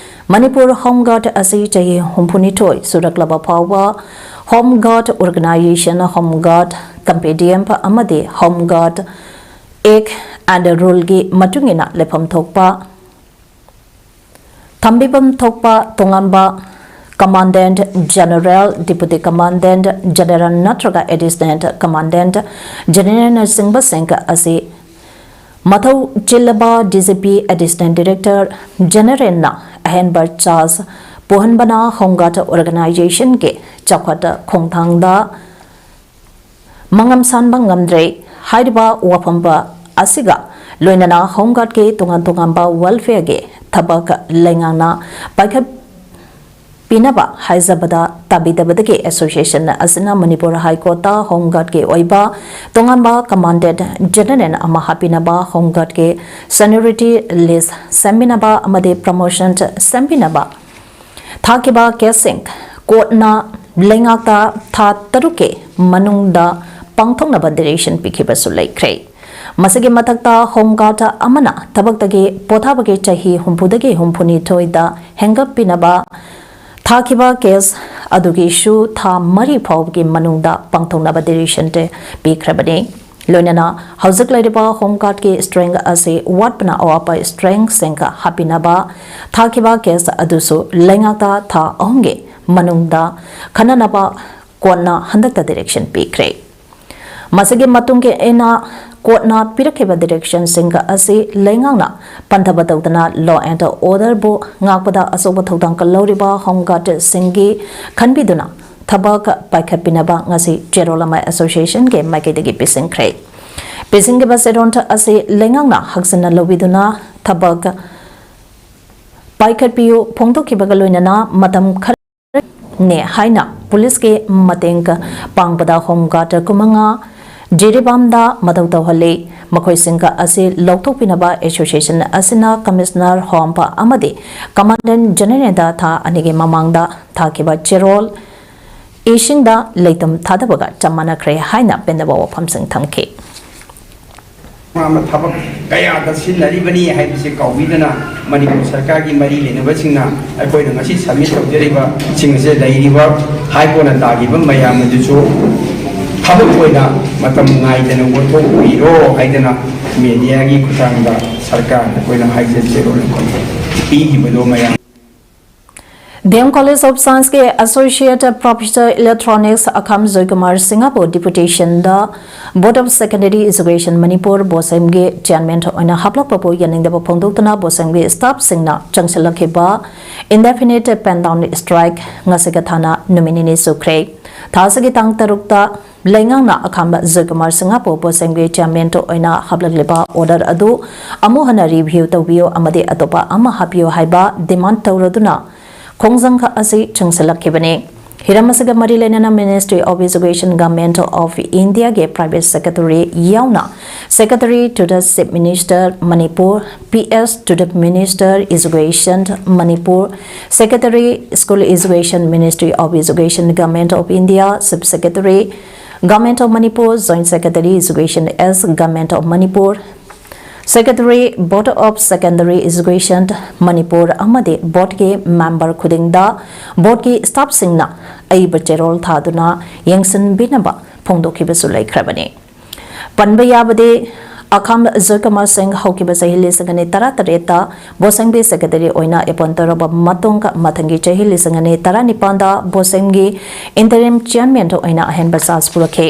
ꯃꯅꯤꯄꯨꯔ ꯍꯣꯝ ꯒꯥꯔꯗ ꯑꯁꯤ ꯆꯍꯤ ꯍꯨꯝꯐꯨꯅꯤꯊꯣꯏ ꯁꯨꯔꯛꯂꯕ ꯐꯥꯎꯕ ꯍꯣꯝ ꯒꯥꯔꯗ ꯑꯣꯔꯒꯅꯥꯏꯖꯦꯁꯟ, ꯍꯣꯝ ꯒꯥꯔꯗ ꯀꯝꯄꯦꯗꯤꯌꯝ ꯑꯃꯗꯤ ꯍꯣꯝ ꯒꯥꯔꯗ ꯑꯦꯛ ꯑꯦꯟ ꯔꯨꯜꯒꯤ ꯃꯇꯨꯡ ꯏꯟꯅ ꯂꯩꯐꯝ ꯊꯣꯛꯄ ꯊꯝꯕꯤꯐꯝ ꯊꯣꯛꯄ ꯇꯣꯉꯥꯟꯕ ꯀꯃꯥꯟꯗꯦꯟꯠ ꯖꯦꯅꯔꯦꯜ, ꯗꯤꯄꯨꯇꯤ ꯀꯃꯥꯟꯗꯦꯟꯠ ꯖꯦꯅꯔꯦꯜ ꯅꯠꯇ꯭ꯔꯒ ꯑꯦꯗꯤꯁꯅꯦꯜ ꯀꯃꯥꯟꯗꯦꯟꯠ ꯖꯦꯅꯔꯦꯜꯅꯆꯤꯡꯕꯁꯤꯡ ꯑꯁꯤ ꯃꯊꯧ ꯆꯤꯜꯂꯕ D G P, additional director ꯖꯦꯅꯔꯦꯜꯅ ꯑꯍꯦꯟꯕ ꯆꯥꯔꯖ ꯄꯨꯍꯟꯕꯅ ꯍꯣꯝ ꯒꯥꯔꯗ ꯑꯣꯔꯒꯅꯥꯏꯖꯦꯁꯟꯒꯤ ꯆꯥꯎꯈꯠ ꯈꯣꯡꯊꯥꯡꯗ ꯃꯉꯝ ꯁꯥꯟꯕ ꯉꯝꯗ꯭ꯔꯦ꯫ ꯍꯥꯏꯔꯤꯕ ꯋꯥꯐꯝ ꯑꯁꯤꯒ ꯂꯣꯏꯅꯅ ꯍꯣꯝ ꯒꯥꯔꯗꯀꯤ ꯇꯣꯉꯥꯟ ꯇꯣꯉꯥꯟꯕ ꯋꯦꯜꯐꯤꯌꯔꯒꯤ ꯊꯕꯛ ꯂꯩꯉꯥꯛꯅ ꯄꯥꯏꯈꯠꯄꯤꯅꯕ ꯍꯥꯏꯖꯕꯗ ꯇꯥꯕꯤꯗꯕꯗꯒꯤ ꯑꯦꯁꯣꯁꯤꯌꯦꯁꯟ ꯑꯁꯤꯅ ꯃꯅꯤꯄꯨꯔ ꯍꯥꯏ ꯀꯣꯔꯠꯇ ꯍꯣꯝ ꯒꯥꯔꯗꯀꯤ ꯑꯣꯏꯕ ꯇꯣꯉꯥꯟꯕ ꯀꯃꯥꯟꯗꯦꯟꯠ ꯖꯦꯅꯔꯦꯜ ꯑꯃ ꯍꯥꯞꯄꯤꯅꯕ, ꯍꯣꯝ ꯒꯥꯔꯗꯀꯤ ꯁꯦꯅꯤꯌꯣꯔꯤꯇꯤ ꯂꯤꯁ ꯁꯦꯝꯕꯤꯅꯕ ꯑꯃꯗꯤ ꯄ꯭ꯔꯃꯣꯁꯟ ꯁꯦꯝꯕꯤꯅꯕ ꯊꯥꯈꯤꯕ ꯀꯦꯁꯁꯤꯡ ꯀꯣꯔꯠꯅ ꯂꯩꯉꯥꯛꯇ ꯊꯥ ꯇꯔꯨꯛꯀꯤ ꯃꯅꯨꯡꯗ ꯄꯥꯡꯊꯣꯛꯅꯕ ꯗꯤꯔꯦꯛꯁꯟ ꯄꯤꯈꯤꯕꯁꯨ ꯂꯩꯈ꯭ꯔꯦ꯫ ꯃꯁꯤꯒꯤ ꯃꯊꯛꯇ ꯍꯣꯝ ꯒꯥꯔꯗ ꯑꯃꯅ ꯊꯕꯛꯇꯒꯤ ꯄꯣꯊꯥꯕꯒꯤ ꯆꯍꯤ ꯍꯨꯝꯐꯨꯗꯒꯤ ꯍꯨꯝꯐꯨꯅꯤꯊꯣꯏꯗ ꯍꯦꯟꯒꯠꯄꯤꯅꯕ ꯊꯥꯈꯤꯕ ꯀꯦꯁ ꯑꯗꯨꯒꯤꯁꯨ ꯊꯥ ꯃꯔꯤ ꯐꯥꯎꯕꯒꯤ ꯃꯅꯨꯡꯗ ꯄꯥꯡꯊꯣꯛꯅꯕ ꯗꯤꯔꯦꯛꯁꯟ ꯄꯤꯈ꯭ꯔꯕꯅꯤ꯫ ꯂꯣꯏꯅꯅ ꯍꯧꯖꯤꯛ ꯂꯩꯔꯤꯕ ꯍꯣꯝ ꯒꯥꯔꯗꯀꯤ ꯁ꯭ꯇ꯭ꯔꯦꯡ ꯑꯁꯤ ꯋꯥꯠꯄꯅ ꯑꯋꯥꯠꯄ ꯁ꯭ꯇ꯭ꯔꯦꯡꯁꯤꯡꯒ ꯍꯥꯞꯄꯤꯅꯕ ꯊꯥꯈꯤꯕ ꯀꯦꯁ ꯑꯗꯨꯁꯨ ꯂꯩꯉꯥꯛꯇ ꯊꯥ ꯑꯍꯨꯝꯒꯤ ꯃꯅꯨꯡꯗ ꯈꯟꯅꯅꯕ ꯀꯣꯔꯠꯅ ꯍꯟꯗꯛꯇ ꯗꯤꯔꯦꯛꯁꯟ ꯄꯤꯈ꯭ꯔꯦ꯫ ꯃꯁꯤꯒꯤ ꯃꯇꯨꯡ ꯏꯟꯅ ꯀꯣꯔꯠꯅ ꯄꯤꯔꯛꯈꯤꯕ ꯗꯤꯔꯦꯛꯁꯟꯁꯤꯡ ꯑꯁꯤ ꯂꯩꯉꯥꯛꯅ ꯄꯟꯊꯕ ꯇꯧꯗꯅ law and orderꯕꯨ ꯉꯥꯛꯄꯗ ꯑꯆꯧꯕ ꯊꯧꯗꯥꯡ ꯂꯧꯔꯤꯕ ꯍꯣꯝ ꯒꯥꯔꯗꯁꯤꯡꯒꯤ ꯈꯟꯕꯤꯗꯨꯅ ꯊꯕꯛ ꯄꯥꯏꯈꯠꯄꯤꯅꯕ ꯉꯁꯤ ꯆꯦꯔꯣꯜ ꯑꯃ ꯑꯦꯁꯣꯁꯤꯌꯦꯁꯟꯒꯤ ꯃꯥꯏꯀꯩꯗꯒꯤ ꯄꯤꯁꯤꯟꯈ꯭ꯔꯦ꯫ ꯄꯤꯁꯤꯟꯈꯤꯕ ꯆꯦꯔꯣꯜ ꯑꯁꯤ ꯂꯩꯉꯥꯛꯅ ꯍꯛꯆꯤꯟꯅ ꯂꯧꯕꯤꯗꯨꯅ ꯊꯕꯛ ꯄꯥꯏꯈꯠꯄꯤꯌꯨ ꯐꯣꯡꯗꯣꯛꯈꯤꯕꯒ ꯂꯣꯏꯅꯅ ꯃꯇꯝ ꯈꯔ ꯅꯦ ꯍꯥꯏꯅ ꯄꯨꯂꯤꯁꯀꯤ ꯃꯇꯦꯡ ꯄꯥꯡꯕꯗ ꯍꯣꯝ ꯒꯥꯔꯗ ꯀꯨꯟꯃꯉꯥ ꯖꯤꯔꯤꯕꯥꯝꯗ ꯃꯊꯧ ꯇꯧꯍꯜꯂꯤ꯫ ꯃꯈꯣꯏꯁꯤꯡ ꯑꯁꯤ ꯂꯧꯊꯣꯛꯄꯤꯅꯕ ꯑꯦꯁꯣꯁꯤꯌꯦꯁꯟ ꯑꯁꯤꯅ ꯀꯃꯤꯁꯅꯔ ꯍꯣꯝ ꯑꯃꯗꯤ ꯀꯃꯥꯟꯗꯦꯟ ꯖꯦꯅꯔꯦꯜꯗ ꯊꯥ ꯑꯅꯤꯒꯤ ꯃꯃꯥꯡꯗ ꯊꯥꯈꯤꯕ ꯆꯦꯔꯣꯜ ꯏꯁꯤꯡꯗ ꯂꯩꯇꯨꯝ ꯊꯥꯗꯕꯒ ꯆꯞ ꯃꯥꯟꯅꯈ꯭ꯔꯦ ꯍꯥꯏꯅ ꯄꯦꯟꯗꯕ ꯋꯥꯐꯝꯁꯤꯡ ꯊꯝꯈꯤ꯫ ꯑꯃ ꯊꯕꯛ ꯀꯌꯥꯗ ꯁꯤꯖꯤꯟꯅꯔꯤꯕꯅꯤ ꯍꯥꯏꯕꯁꯤ ꯀꯥꯎꯕꯤꯗꯅ ꯃꯅꯤꯄꯨꯔ ꯁꯔꯀꯥꯔꯒꯤ ꯃꯔꯤ ꯂꯩꯅꯕꯁꯤꯡꯅ ꯑꯩꯈꯣꯏꯅ ꯉꯁꯤ ꯁꯕꯃꯤꯠ ꯇꯧꯖꯔꯤꯕꯁꯤꯡ ꯑꯁꯦ ꯂꯩꯔꯤꯕ ꯍꯥꯏ ꯀꯣꯔꯠꯅ ꯇꯥꯈꯤꯕ ꯃꯌꯥꯝ ꯑꯗꯨꯁꯨ ꯊꯕꯛ ꯑꯣꯏꯅ ꯃꯇꯝ ꯉꯥꯏꯗꯅ ꯑꯣꯟꯊꯣꯛꯄꯤꯔꯣ ꯍꯥꯏꯗꯅ ꯃꯦꯗꯤꯌꯥꯒꯤ ꯈꯨꯠꯊꯥꯡꯗ ꯁꯔꯀꯥꯔꯗ ꯑꯩꯈꯣꯏꯅ ꯍꯥꯏꯖ ꯆꯦꯔꯣꯜ ꯑꯩꯈꯣꯏ ꯄꯤꯈꯤꯕꯗꯣ ꯃꯌꯥꯝ ꯗꯤ ꯑꯦꯝ College of Scienceꯀꯤ Associate Professor Electronics ꯑꯈꯥꯝ ꯖꯣꯏꯀꯨꯃꯥꯔ ꯁꯤꯡꯍꯕꯨ ꯗꯤꯄꯨꯇꯦꯁꯟꯗ Board of Secondary Education Manipur ꯕꯣꯁꯦꯝꯒꯤ ꯆꯤꯌꯥꯔꯃꯦꯟ ꯑꯣꯏꯅ ꯍꯥꯞꯂꯛꯄꯕꯨ ꯌꯥꯅꯤꯡꯗꯕ ꯐꯣꯡꯗꯣꯛꯇꯨꯅ ꯕꯣꯁꯦꯝꯒꯤ ꯁ꯭ꯇꯥꯐꯁꯤꯡꯅ ꯆꯪꯁꯤꯜꯂꯛꯈꯤꯕ indefinite pen down strike ꯉꯁꯤꯒ ꯊꯥꯅ ꯅꯨꯃꯤꯠ ꯅꯤꯅꯤ ꯁꯨꯈ꯭ꯔꯦ꯫ ꯊꯥ ꯑꯁꯤꯒꯤ ꯇꯥꯡ ꯇꯔꯨꯛꯇ ꯂꯩꯉꯥꯛꯅ ꯑꯈꯥꯝꯕ ꯖꯣꯏꯀꯨꯃꯥꯔ ꯁꯤꯡꯍꯕꯨ ꯕꯣꯁꯦꯝꯒꯤ ꯆꯤꯌꯥꯔꯃꯦꯟ ꯑꯣꯏꯅ ꯍꯥꯞꯂꯛꯂꯤꯕ ꯑꯣꯔꯗꯔ ꯑꯗꯨ ꯑꯃꯨꯛ ꯍꯟꯅ ꯔꯤꯚ꯭ꯌꯨ ꯇꯧꯕꯤꯌꯨ ꯑꯃꯗꯤ ꯑꯇꯣꯞꯄ ꯑꯃ ꯍꯥꯞꯄꯤꯌꯨ ꯍꯥꯏꯕ ꯗꯤꯃꯥꯟ ꯇꯧꯔꯗꯨꯅ ꯈꯣꯡꯖꯪ ꯑꯁꯤ ꯆꯪꯁꯤꯜꯂꯛꯈꯤꯕꯅꯤ꯫ ꯍꯤꯔꯝ ꯑꯁꯤꯒ ꯃꯔꯤ ꯂꯩꯅꯅ Ministry of Education, Government of Indiaꯒꯤ private secretary ꯌꯥꯎꯅ Secretary to the Chief Minister Manipur, P S to the Minister Education Manipur, Secretary School Education Ministry of Education Government of India, Sub Secretary Government of Manipur, Joint Secretary Education S, Government of Manipur, Secretary Board of Secondary Education Manipur ꯑꯃꯗꯤ ꯕꯣꯔꯗꯀꯤ member ꯈꯨꯗꯤꯡꯗ ꯕꯣꯔꯗꯀꯤ ꯁ꯭ꯇꯥꯐꯁꯤꯡꯅ ꯑꯏꯕ ꯆꯦꯔꯣꯜ ꯊꯥꯗꯨꯅ ꯌꯦꯡꯁꯤꯟꯕꯤꯅꯕ ꯐꯣꯡꯗꯣꯛꯈꯤꯕꯁꯨ ꯂꯩꯈ꯭ꯔꯕꯅꯤ꯫ ꯄꯟꯕ ꯌꯥꯕꯗꯤ, ꯑꯈꯥꯝ ꯖꯣꯏꯀꯨꯃꯥꯔ ꯁꯤꯡ ꯍꯧꯈꯤꯕ ꯆꯍꯤ ꯂꯤꯁꯤꯡ ꯑꯅꯤ ꯇꯔꯥꯇꯔꯦꯠꯇ ꯕꯣꯁꯦꯡꯕꯤ ꯁꯦꯀ꯭ꯔꯦꯇꯔꯤ ꯑꯣꯏꯅ ꯑꯦꯄꯣꯏꯟ ꯇꯧꯔꯕ ꯃꯇꯨꯡ, ꯃꯊꯪꯒꯤ ꯆꯍꯤ ꯂꯤꯁꯤꯡ ꯑꯅꯤ ꯇꯔꯥꯅꯤꯄꯥꯟꯗ ꯕꯣꯁꯦꯡꯒꯤ ꯏꯟꯇꯔꯤꯝ ꯆꯤꯌꯔꯃꯦꯟ ꯑꯣꯏꯅ ꯑꯍꯦꯟꯕ ꯆꯥꯔꯖ ꯄꯨꯔꯛꯈꯤ꯫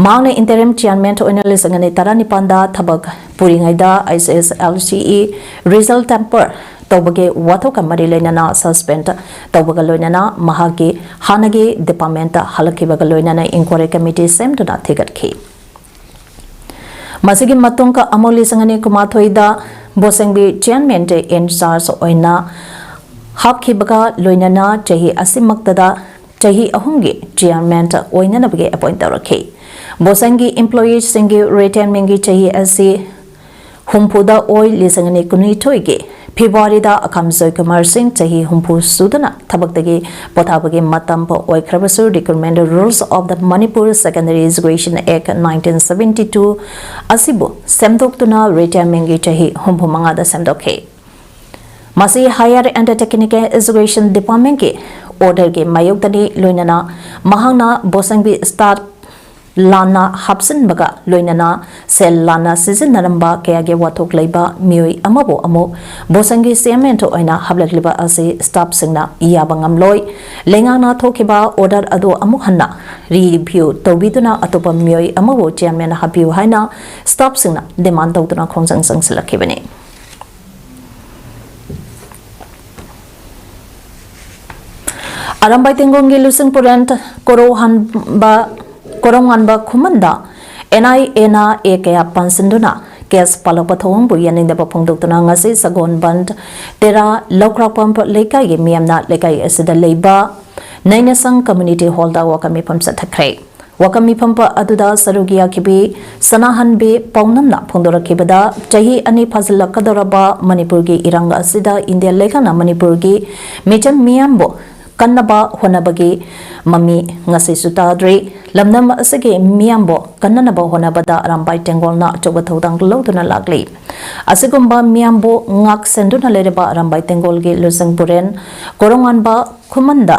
ꯃꯍꯥꯛꯅ ꯏꯟꯇꯔꯤꯝ ꯆꯤꯌꯔꯃꯦꯟ ꯑꯣꯏꯅ ꯂꯤꯁꯤꯡ ꯑꯅꯤ ꯇꯔꯥꯅꯤꯄꯥꯟꯗ ꯊꯕꯛ ꯄꯨꯔꯤꯉꯩꯗ ꯑꯩꯆ ꯑꯦꯁ L C E result temper ꯇꯧꯕꯒꯤ ꯋꯥꯊꯣꯛꯀ ꯃꯔꯤ ꯂꯩꯅꯅ ꯁꯁꯄꯦꯟ ꯇꯧꯕꯒ ꯂꯣꯏꯅꯅ ꯃꯍꯥꯛꯀꯤ ꯍꯥꯟꯅꯒꯤ ꯗꯤꯄꯥꯔꯠꯃꯦꯟꯇ ꯍꯜꯂꯛꯈꯤꯕꯒ ꯂꯣꯏꯅꯅ ꯏꯟꯀ꯭ꯋꯥꯏꯔꯤ ꯀꯃꯤꯇꯤ ꯁꯦꯝꯗꯨꯅ ꯊꯤꯒꯠꯈꯤ꯫ ꯃꯁꯤꯒꯤ ꯃꯇꯨꯡꯗ ꯑꯃꯨꯛ ꯂꯤꯁꯤꯡ ꯑꯅꯤ ꯀꯨꯟꯃꯥꯊꯣꯏꯗ ꯕꯣꯁꯦꯡꯕꯤ ꯆꯤꯌꯔꯃꯦꯟ ꯏꯟ ꯆꯥꯔꯖ ꯑꯣꯏꯅ ꯍꯥꯞꯈꯤꯕꯒ ꯂꯣꯏꯅꯅ ꯆꯍꯤ ꯑꯁꯤꯃꯛꯇꯗ ꯆꯍꯤ ꯑꯍꯨꯝꯒꯤ ꯆꯤꯌꯔꯃꯦꯟ ꯑꯣꯏꯅꯅꯕꯒꯤ ꯑꯦꯄꯣꯏꯟ ꯇꯧꯔꯛꯈꯤ꯫ ꯕꯣꯁꯦꯡꯒꯤ ꯏꯝꯄ꯭ꯂꯣꯌꯤꯁꯁꯤꯡꯒꯤ ꯔꯤꯇꯥꯌꯔꯃꯦꯟꯒꯤ ꯆꯍꯤ ꯑꯁꯤ ꯍꯨꯝꯐꯨꯗ ꯑꯣꯏ꯫ ꯂꯤꯁꯤꯡ ꯑꯅꯤ ꯀꯨꯟꯅꯤꯊꯣꯏꯒꯤ ꯐꯦꯕ꯭ꯔꯨꯋꯥꯔꯤꯗ ꯑꯈꯥꯝ ꯖꯣꯏꯀꯨꯃꯥꯔ ꯁꯤꯡ ꯆꯍꯤ ꯍꯨꯝꯐꯨ ꯁꯨꯗꯨꯅ ꯊꯕꯛꯇꯒꯤ ꯄꯣꯊꯥꯕꯒꯤ ꯃꯇꯝ ꯑꯣꯏꯈ꯭ꯔꯕꯁꯨ, Recruitment Rules of the Manipur Secondary Education Act nineteen seventy two ꯑꯁꯤꯕꯨ ꯁꯦꯝꯗꯣꯛꯇꯨꯅ ꯔꯤꯇꯥꯌꯔꯃꯦꯟꯒꯤ ꯆꯍꯤ ꯍꯨꯝꯐꯨ ꯃꯉꯥꯗ ꯁꯦꯝꯗꯣꯛꯈꯤ꯫ ꯃꯁꯤ Higher and Technical Education Departmentꯀꯤ ꯑꯣꯔꯗꯔꯒꯤ ꯃꯥꯌꯣꯛꯇꯅꯤ, ꯂꯣꯏꯅꯅ ꯃꯍꯥꯛꯅ ꯕꯣꯁꯦꯡꯕꯤ ꯁ꯭ꯇꯥꯐ ꯂꯥꯟꯅ ꯍꯥꯞꯆꯤꯟꯕꯒ ꯂꯣꯏꯅꯅ ꯁꯦꯜ ꯂꯥꯟꯅ ꯁꯤꯖꯤꯟꯅꯔꯝꯕ ꯀꯌꯥꯒꯤ ꯋꯥꯊꯣꯛ ꯂꯩꯕ ꯃꯤꯑꯣꯏ ꯑꯃꯕꯨ ꯑꯃꯨꯛ ꯕꯣꯁꯦꯡꯒꯤ ꯆꯤꯌꯔꯃꯦꯟ ꯑꯣꯏꯅ ꯍꯥꯞꯂꯛꯂꯤꯕ ꯑꯁꯤ ꯁ꯭ꯇꯥꯐꯁꯤꯡꯅ ꯌꯥꯕ ꯉꯝꯂꯣꯏ꯫ ꯂꯩꯉꯥꯛꯅ ꯊꯣꯛꯈꯤꯕ ꯑꯣꯔꯗꯔ ꯑꯗꯨ ꯑꯃꯨꯛ ꯍꯟꯅ ꯔꯤꯚ꯭ꯌꯨ ꯇꯧꯕꯤꯗꯨꯅ ꯑꯇꯣꯞꯄ ꯃꯤꯑꯣꯏ ꯑꯃꯕꯨ ꯆꯤꯌꯔꯃꯦꯟ ꯍꯥꯞꯄꯤꯌꯨ ꯍꯥꯏꯅ ꯁ꯭ꯇꯥꯐꯁꯤꯡꯅ ꯗꯤꯃꯥꯟ ꯇꯧꯗꯨꯅ ꯈꯣꯡꯖꯪ ꯆꯪꯁꯤꯜꯂꯛꯈꯤꯕꯅꯤ꯫ ꯑꯔꯥꯝꯕꯥꯏ ꯇꯦꯡꯒꯣꯡꯒꯤ ꯂꯨꯆꯤꯡ ꯄꯨꯔꯦꯟ ꯀꯣꯔꯧꯍꯟꯕ, ꯀꯣꯔꯧꯉꯥꯟꯕ ꯈꯨꯃꯟꯗ ꯑꯦꯟ ꯑꯥꯏ ꯑꯦꯅ ꯑꯦ ꯀꯌꯥ ꯄꯥꯟꯁꯤꯟꯗꯨꯅ ꯀꯦꯁ ꯄꯥꯜꯂꯛꯄ ꯊꯧꯑꯣꯡꯕꯨ ꯌꯥꯅꯤꯡꯗꯕ ꯐꯣꯡꯗꯣꯛꯇꯨꯅ ꯉꯁꯤ ꯁꯒꯣꯜꯕꯟ ꯇꯦꯔꯥ ꯂꯧꯈ꯭ꯔꯥꯛꯄꯝ ꯂꯩꯀꯥꯏꯒꯤ ꯃꯤꯌꯥꯝꯅ ꯂꯩꯀꯥꯏ ꯑꯁꯤꯗ ꯂꯩꯕ ꯅꯩꯅꯁꯪ ꯀꯝꯃ꯭ꯌꯨꯅꯤꯇꯤ ꯍꯣꯜꯗ ꯋꯥꯀꯠ ꯃꯤꯐꯝ ꯆꯠꯊꯈ꯭ꯔꯦ꯫ ꯋꯥꯀꯠ ꯃꯤꯐꯝ ꯑꯗꯨꯗ ꯁꯔꯨꯛ ꯌꯥꯈꯤꯕꯤ ꯁꯅꯥꯍꯟꯕꯤ ꯄꯥꯎꯅꯝꯅ ꯐꯣꯡꯗꯣꯔꯛꯈꯤꯕꯗ, ꯆꯍꯤ ꯑꯅꯤ ꯐꯥꯖꯤꯜꯂꯛꯀꯗꯧꯔꯕ ꯃꯅꯤꯄꯨꯔꯒꯤ ꯏꯔꯥꯡ ꯑꯁꯤꯗ ꯏꯟꯗꯤꯌꯥ ꯂꯩꯉꯥꯛꯅ ꯃꯅꯤꯄꯨꯔꯒꯤ ꯃꯤꯆꯝ ꯃꯤꯌꯥꯝꯕꯨ ꯀꯟꯅꯕ ꯍꯣꯠꯅꯕꯒꯤ ꯃꯃꯤ ꯉꯁꯤꯁꯨ ꯇꯥꯗ꯭ꯔꯤ꯫ ꯂꯝꯗꯝ ꯑꯁꯤꯒꯤ ꯃꯤꯌꯥꯝꯕꯨ ꯀꯟꯅꯅꯕ ꯍꯣꯠꯅꯕꯗ ꯑꯔꯥꯝꯕꯥꯏ ꯇꯦꯡꯒꯣꯜꯅ ꯑꯆꯧꯕ ꯊꯧꯗꯥꯡ ꯂꯧꯗꯨꯅ ꯂꯥꯛꯂꯤ꯫ ꯑꯁꯤꯒꯨꯝꯕ ꯃꯤꯌꯥꯝꯕꯨ ꯉꯥꯛ ꯁꯦꯟꯗꯨꯅ ꯂꯩꯔꯕ ꯑꯔꯥꯝꯕꯥꯏ ꯇꯦꯡꯒꯣꯜꯒꯤ ꯂꯨꯆꯤꯡ ꯄꯨꯔꯦꯟ ꯀꯣꯔꯣꯉꯥꯟꯕ ꯈꯨꯃꯟꯗ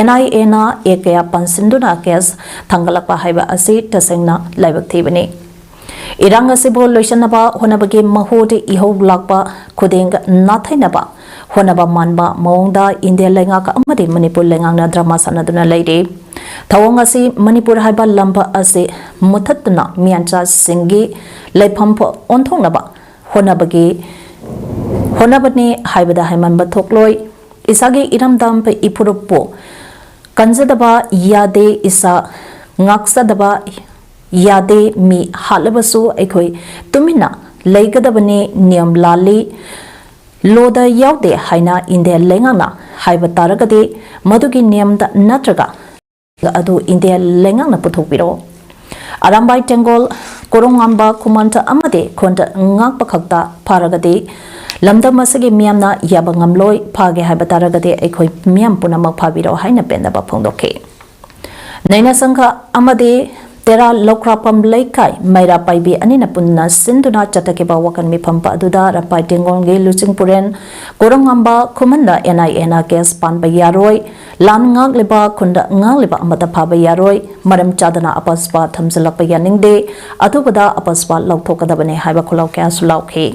NIAꯅ ꯑꯦ ꯀꯌꯥ ꯄꯥꯟꯁꯤꯟꯗꯨꯅ case ꯊꯥꯡꯒꯠꯂꯛꯄ ꯍꯥꯏꯕ ꯑꯁꯤ ꯇꯁꯦꯡꯅ ꯂꯥꯏꯕꯛ ꯊꯤꯕꯅꯤ꯫ ꯏꯔꯥꯡ ꯑꯁꯤꯕꯨ ꯂꯣꯏꯁꯤꯟꯅꯕ ꯍꯣꯠꯅꯕꯒꯤ ꯃꯍꯨꯠ ꯏꯍꯧ ꯂꯥꯛꯄ ꯈꯨꯗꯤꯡ ꯅꯥꯊꯩꯅꯕ ꯍꯣꯠꯅꯕ ꯃꯥꯟꯕ ꯃꯑꯣꯡꯗ ꯏꯟꯗꯤꯌꯥ ꯂꯩꯉꯥꯛ ꯑꯃꯗꯤ ꯃꯅꯤꯄꯨꯔ ꯂꯩꯉꯥꯛꯅ drama ꯁꯥꯟꯅꯗꯨꯅ ꯂꯩꯔꯤ꯫ ꯊꯧꯑꯣꯡ ꯑꯁꯤ ꯃꯅꯤꯄꯨꯔ ꯍꯥꯏꯕ ꯂꯝꯕ ꯑꯁꯤ ꯃꯨꯊꯠꯇꯨꯅ ꯃꯤꯌꯥꯟꯆꯥꯁꯤꯡꯒꯤ ꯂꯩꯐꯝ ꯑꯣꯟꯊꯣꯛꯅꯕ ꯍꯣꯠꯅꯕꯒꯤ ꯍꯣꯠꯅꯕꯅꯤ ꯍꯥꯏꯕꯗ ꯍꯥꯏꯃꯟꯕ ꯊꯣꯛꯂꯣꯏ꯫ ꯏꯁꯥꯒꯤ ꯏꯔꯝꯗꯝ ꯏꯐꯨꯔꯨꯞꯄꯨ ꯀꯟꯖꯗꯕ ꯌꯥꯗꯦ, ꯏꯁꯥ ꯉꯥꯛꯆꯗꯕ ꯌꯥꯗꯦ꯫ ꯃꯤ ꯍꯥꯠꯂꯕꯁꯨ ꯑꯩꯈꯣꯏ ꯇꯨꯃꯤꯟꯅ ꯂꯩꯒꯗꯕꯅꯤ꯫ ꯅꯤꯌꯝ ꯂꯥꯜꯂꯤ, ꯂꯣꯗ ꯌꯥꯎꯗꯦ ꯍꯥꯏꯅ ꯏꯟꯗꯤꯌꯥ ꯂꯩꯉꯥꯛꯅ ꯍꯥꯏꯕ ꯇꯥꯔꯒꯗꯤ, ꯃꯗꯨꯒꯤ ꯅꯤꯌꯝꯗ ꯅꯠꯇ꯭ꯔꯒ ꯑꯗꯨ ꯏꯟꯗꯤꯌꯥ ꯂꯩꯉꯥꯛꯅ ꯄꯨꯊꯣꯛꯄꯤꯔꯛꯑꯣ꯫ ꯑꯔꯥꯝꯕꯥꯏ ꯇꯦꯡꯒꯣꯜ, ꯀꯣꯔꯣꯉꯥꯟꯕ ꯈꯨꯃꯟ ꯑꯃꯗꯤ ꯈꯨꯟ ꯉꯥꯛꯄ ꯈꯛꯇ ꯐꯥꯔꯒꯗꯤ ꯂꯝꯗꯝ ꯑꯁꯤꯒꯤ ꯃꯤꯌꯥꯝꯅ ꯌꯥꯕ ꯉꯝꯂꯣꯏ꯫ ꯐꯥꯒꯦ ꯍꯥꯏꯕ ꯇꯥꯔꯒꯗꯤ ꯑꯩꯈꯣꯏ ꯃꯤꯌꯥꯝ ꯄꯨꯝꯅꯃꯛ ꯐꯥꯕꯤꯔꯛꯑꯣ ꯍꯥꯏꯅ ꯄꯦꯟꯗꯕ ꯐꯣꯡꯗꯣꯛꯈꯤ꯫ ꯅꯩꯅ ꯁꯪꯘ ꯑꯃꯗꯤ ꯇꯦꯔꯥ ꯂꯧꯈ꯭ꯔꯥꯛꯄꯝ ꯂꯩꯀꯥꯏ ꯃꯩꯔꯥ ꯄꯥꯏꯕꯤ ꯑꯅꯤꯅ ꯄꯨꯟꯅ ꯁꯤꯟꯗꯨꯅ ꯆꯠꯊꯈꯤꯕ ꯋꯥꯀꯟ ꯃꯤꯐꯝ ꯑꯗꯨꯗ ꯑꯔꯥꯝꯕꯥꯏ ꯇꯦꯡꯒꯣꯜꯒꯤ ꯂꯨꯆꯤꯡ ꯄꯨꯔꯦꯟ ꯀꯣꯔꯣꯉꯥꯟꯕ ꯈꯨꯃꯟꯗ NIAꯅ case ꯄꯥꯟꯕ ꯌꯥꯔꯣꯏ, ꯂꯥꯟ ꯉꯥꯛꯂꯤꯕ ꯈꯨꯟꯗ ꯉꯥꯛꯂꯤꯕ ꯑꯃꯠꯇ ꯐꯥꯕ ꯌꯥꯔꯣꯏ, ꯃꯔꯝ ꯆꯥꯗꯅ ꯑꯄꯥꯁꯄ ꯊꯝꯖꯤꯜꯂꯛꯄ ꯌꯥꯅꯤꯡꯗꯦ, ꯑꯊꯨꯕꯗ ꯑꯄꯥꯁꯄ ꯂꯧꯊꯣꯛꯀꯗꯕꯅꯤ ꯍꯥꯏꯕ ꯈꯨꯜꯂꯥꯎ ꯀꯌꯥꯁꯨ ꯂꯥꯎꯈꯤ꯫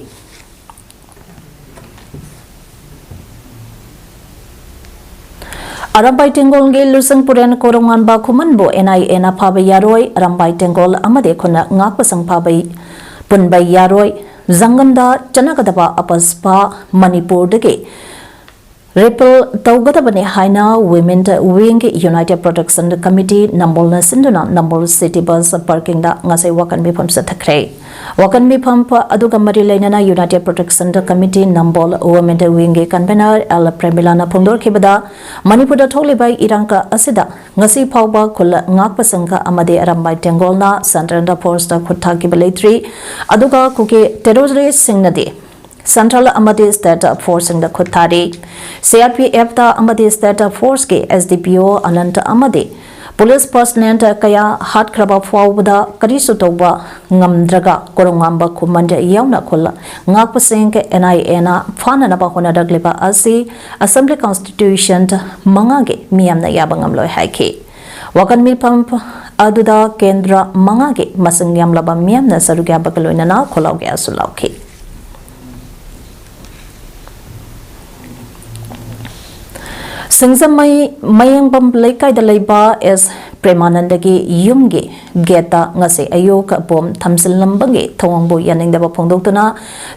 ꯑꯔꯥꯝꯕꯥꯏ ꯇꯦꯡꯒꯣꯜꯒꯤ ꯂꯨꯆꯤꯡ ꯄꯨꯔꯦꯟ ꯀꯣꯔꯣꯉꯥꯟꯕ ꯈꯨꯃꯟꯕꯨ NIAꯅ ꯐꯥꯕ ꯌꯥꯔꯣꯏ, ꯑꯔꯥꯝꯕꯥꯏ ꯇꯦꯡꯒꯣꯜ ꯑꯃꯗꯤ ꯈꯨꯟ ꯉꯥꯛꯄꯁꯤꯡ ꯐꯥꯕ ꯄꯨꯟꯕ ꯌꯥꯔꯣꯏ, ꯖꯪꯒꯝꯗ ꯆꯠꯅꯒꯗꯕ ꯑꯄꯥꯁꯄ ꯃꯅꯤꯄꯨꯔꯗꯒꯤ repeal ꯇꯧꯒꯗꯕꯅꯤ ꯍꯥꯏꯅ Women Wing United Protection Committee ꯅꯝꯕꯣꯜꯅ ꯁꯤꯟꯗꯨꯅ ꯅꯝꯕꯣꯜ city bus parkingꯗ ꯉꯁꯤ ꯋꯥꯀꯟ ꯃꯤꯐꯝ ꯆꯠꯊꯈ꯭ꯔꯦ꯫ ꯋꯥꯀꯟ ꯃꯤꯐꯝ ꯑꯗꯨꯒ ꯃꯔꯤ ꯂꯩꯅꯅ United Protection Committee ꯅꯝꯕꯣꯜ Women Wingꯒꯤ convener L ꯄ꯭ꯔꯦꯃꯤꯂꯥꯅ ꯐꯣꯡꯗꯣꯔꯛꯈꯤꯕꯗ, ꯃꯅꯤꯄꯨꯔꯗ ꯊꯣꯛꯂꯤꯕ ꯏꯔꯥꯡ ꯑꯁꯤꯗ ꯉꯁꯤ ꯐꯥꯎꯕ ꯈꯨꯜ ꯉꯥꯛꯄ ꯁꯪꯘ ꯑꯃꯗꯤ ꯑꯔꯥꯝꯕꯥꯏ ꯇꯦꯡꯒꯣꯜꯅ central forceꯇ ꯈꯨꯠ ꯊꯥꯈꯤꯕ ꯂꯩꯇ꯭ꯔꯤ꯫ ꯑꯗꯨꯒ ꯀꯨꯀꯤ terroristꯁꯤꯡꯅꯗꯤ central ꯑꯃꯗꯤ state forceꯁꯤꯡꯗ ꯈꯨꯠ ꯊꯥꯔꯤ꯫ CRPFꯇ ꯑꯃꯗꯤ state forceꯀꯤ SDPO ꯑꯅꯟꯇ ꯑꯃꯗꯤ ꯄꯨꯂꯤꯁ ꯄꯔꯁꯅꯦꯜ ꯀꯌꯥ ꯍꯥꯠꯈ꯭ꯔꯕ ꯐꯥꯎꯕꯗ ꯀꯔꯤꯁꯨ ꯇꯧꯕ ꯉꯝꯗ꯭ꯔꯒ ꯀꯣꯔꯣꯉꯥꯝꯕ ꯈꯨꯃꯟ ꯌꯥꯎꯅ ꯈꯨꯜ ꯉꯥꯛꯄꯁꯤꯡ ꯑꯦꯟ ꯑꯥꯏ ꯑꯦꯅ ꯐꯥꯅꯅꯕ ꯍꯣꯠꯅꯔꯛꯂꯤꯕ ꯑꯁꯤ ꯑꯦꯁꯦꯝꯕ꯭ꯂꯤ ꯀꯟꯁꯇꯤꯇ꯭ꯌꯨꯁꯟ ꯃꯉꯥꯒꯤ ꯃꯤꯌꯥꯝꯅ ꯌꯥꯕ ꯉꯝꯂꯣꯏ ꯍꯥꯏꯈꯤ꯫ ꯋꯥꯀꯟ ꯃꯤꯐꯝ ꯑꯗꯨꯗ ꯀꯦꯟꯗ꯭ꯔ ꯃꯉꯥꯒꯤ ꯃꯁꯤꯡ ꯌꯥꯝꯂꯕ ꯃꯤꯌꯥꯝꯅ ꯁꯔꯨꯛ ꯌꯥꯕꯒ ꯂꯣꯏꯅꯅ ꯈꯣꯜꯂꯥꯎ ꯀꯌꯥꯁꯨ ꯂꯥꯎꯈꯤ꯫ ꯁꯤꯡꯖꯃꯩ ꯃꯌꯦꯡꯕꯝ ꯂꯩꯀꯥꯏꯗ ꯂꯩꯕ ꯑꯦꯁ ꯄ꯭ꯔꯦꯃꯥꯅꯟꯗꯒꯤ ꯌꯨꯝꯒꯤ ꯒꯦꯠꯇ ꯉꯁꯤ ꯑꯌꯨꯛ ꯕꯣꯝ ꯊꯝꯖꯤꯜꯂꯝꯕꯒꯤ ꯊꯧꯑꯣꯡꯕꯨ ꯌꯥꯅꯤꯡꯗꯕ ꯐꯣꯡꯗꯣꯛꯇꯨꯅ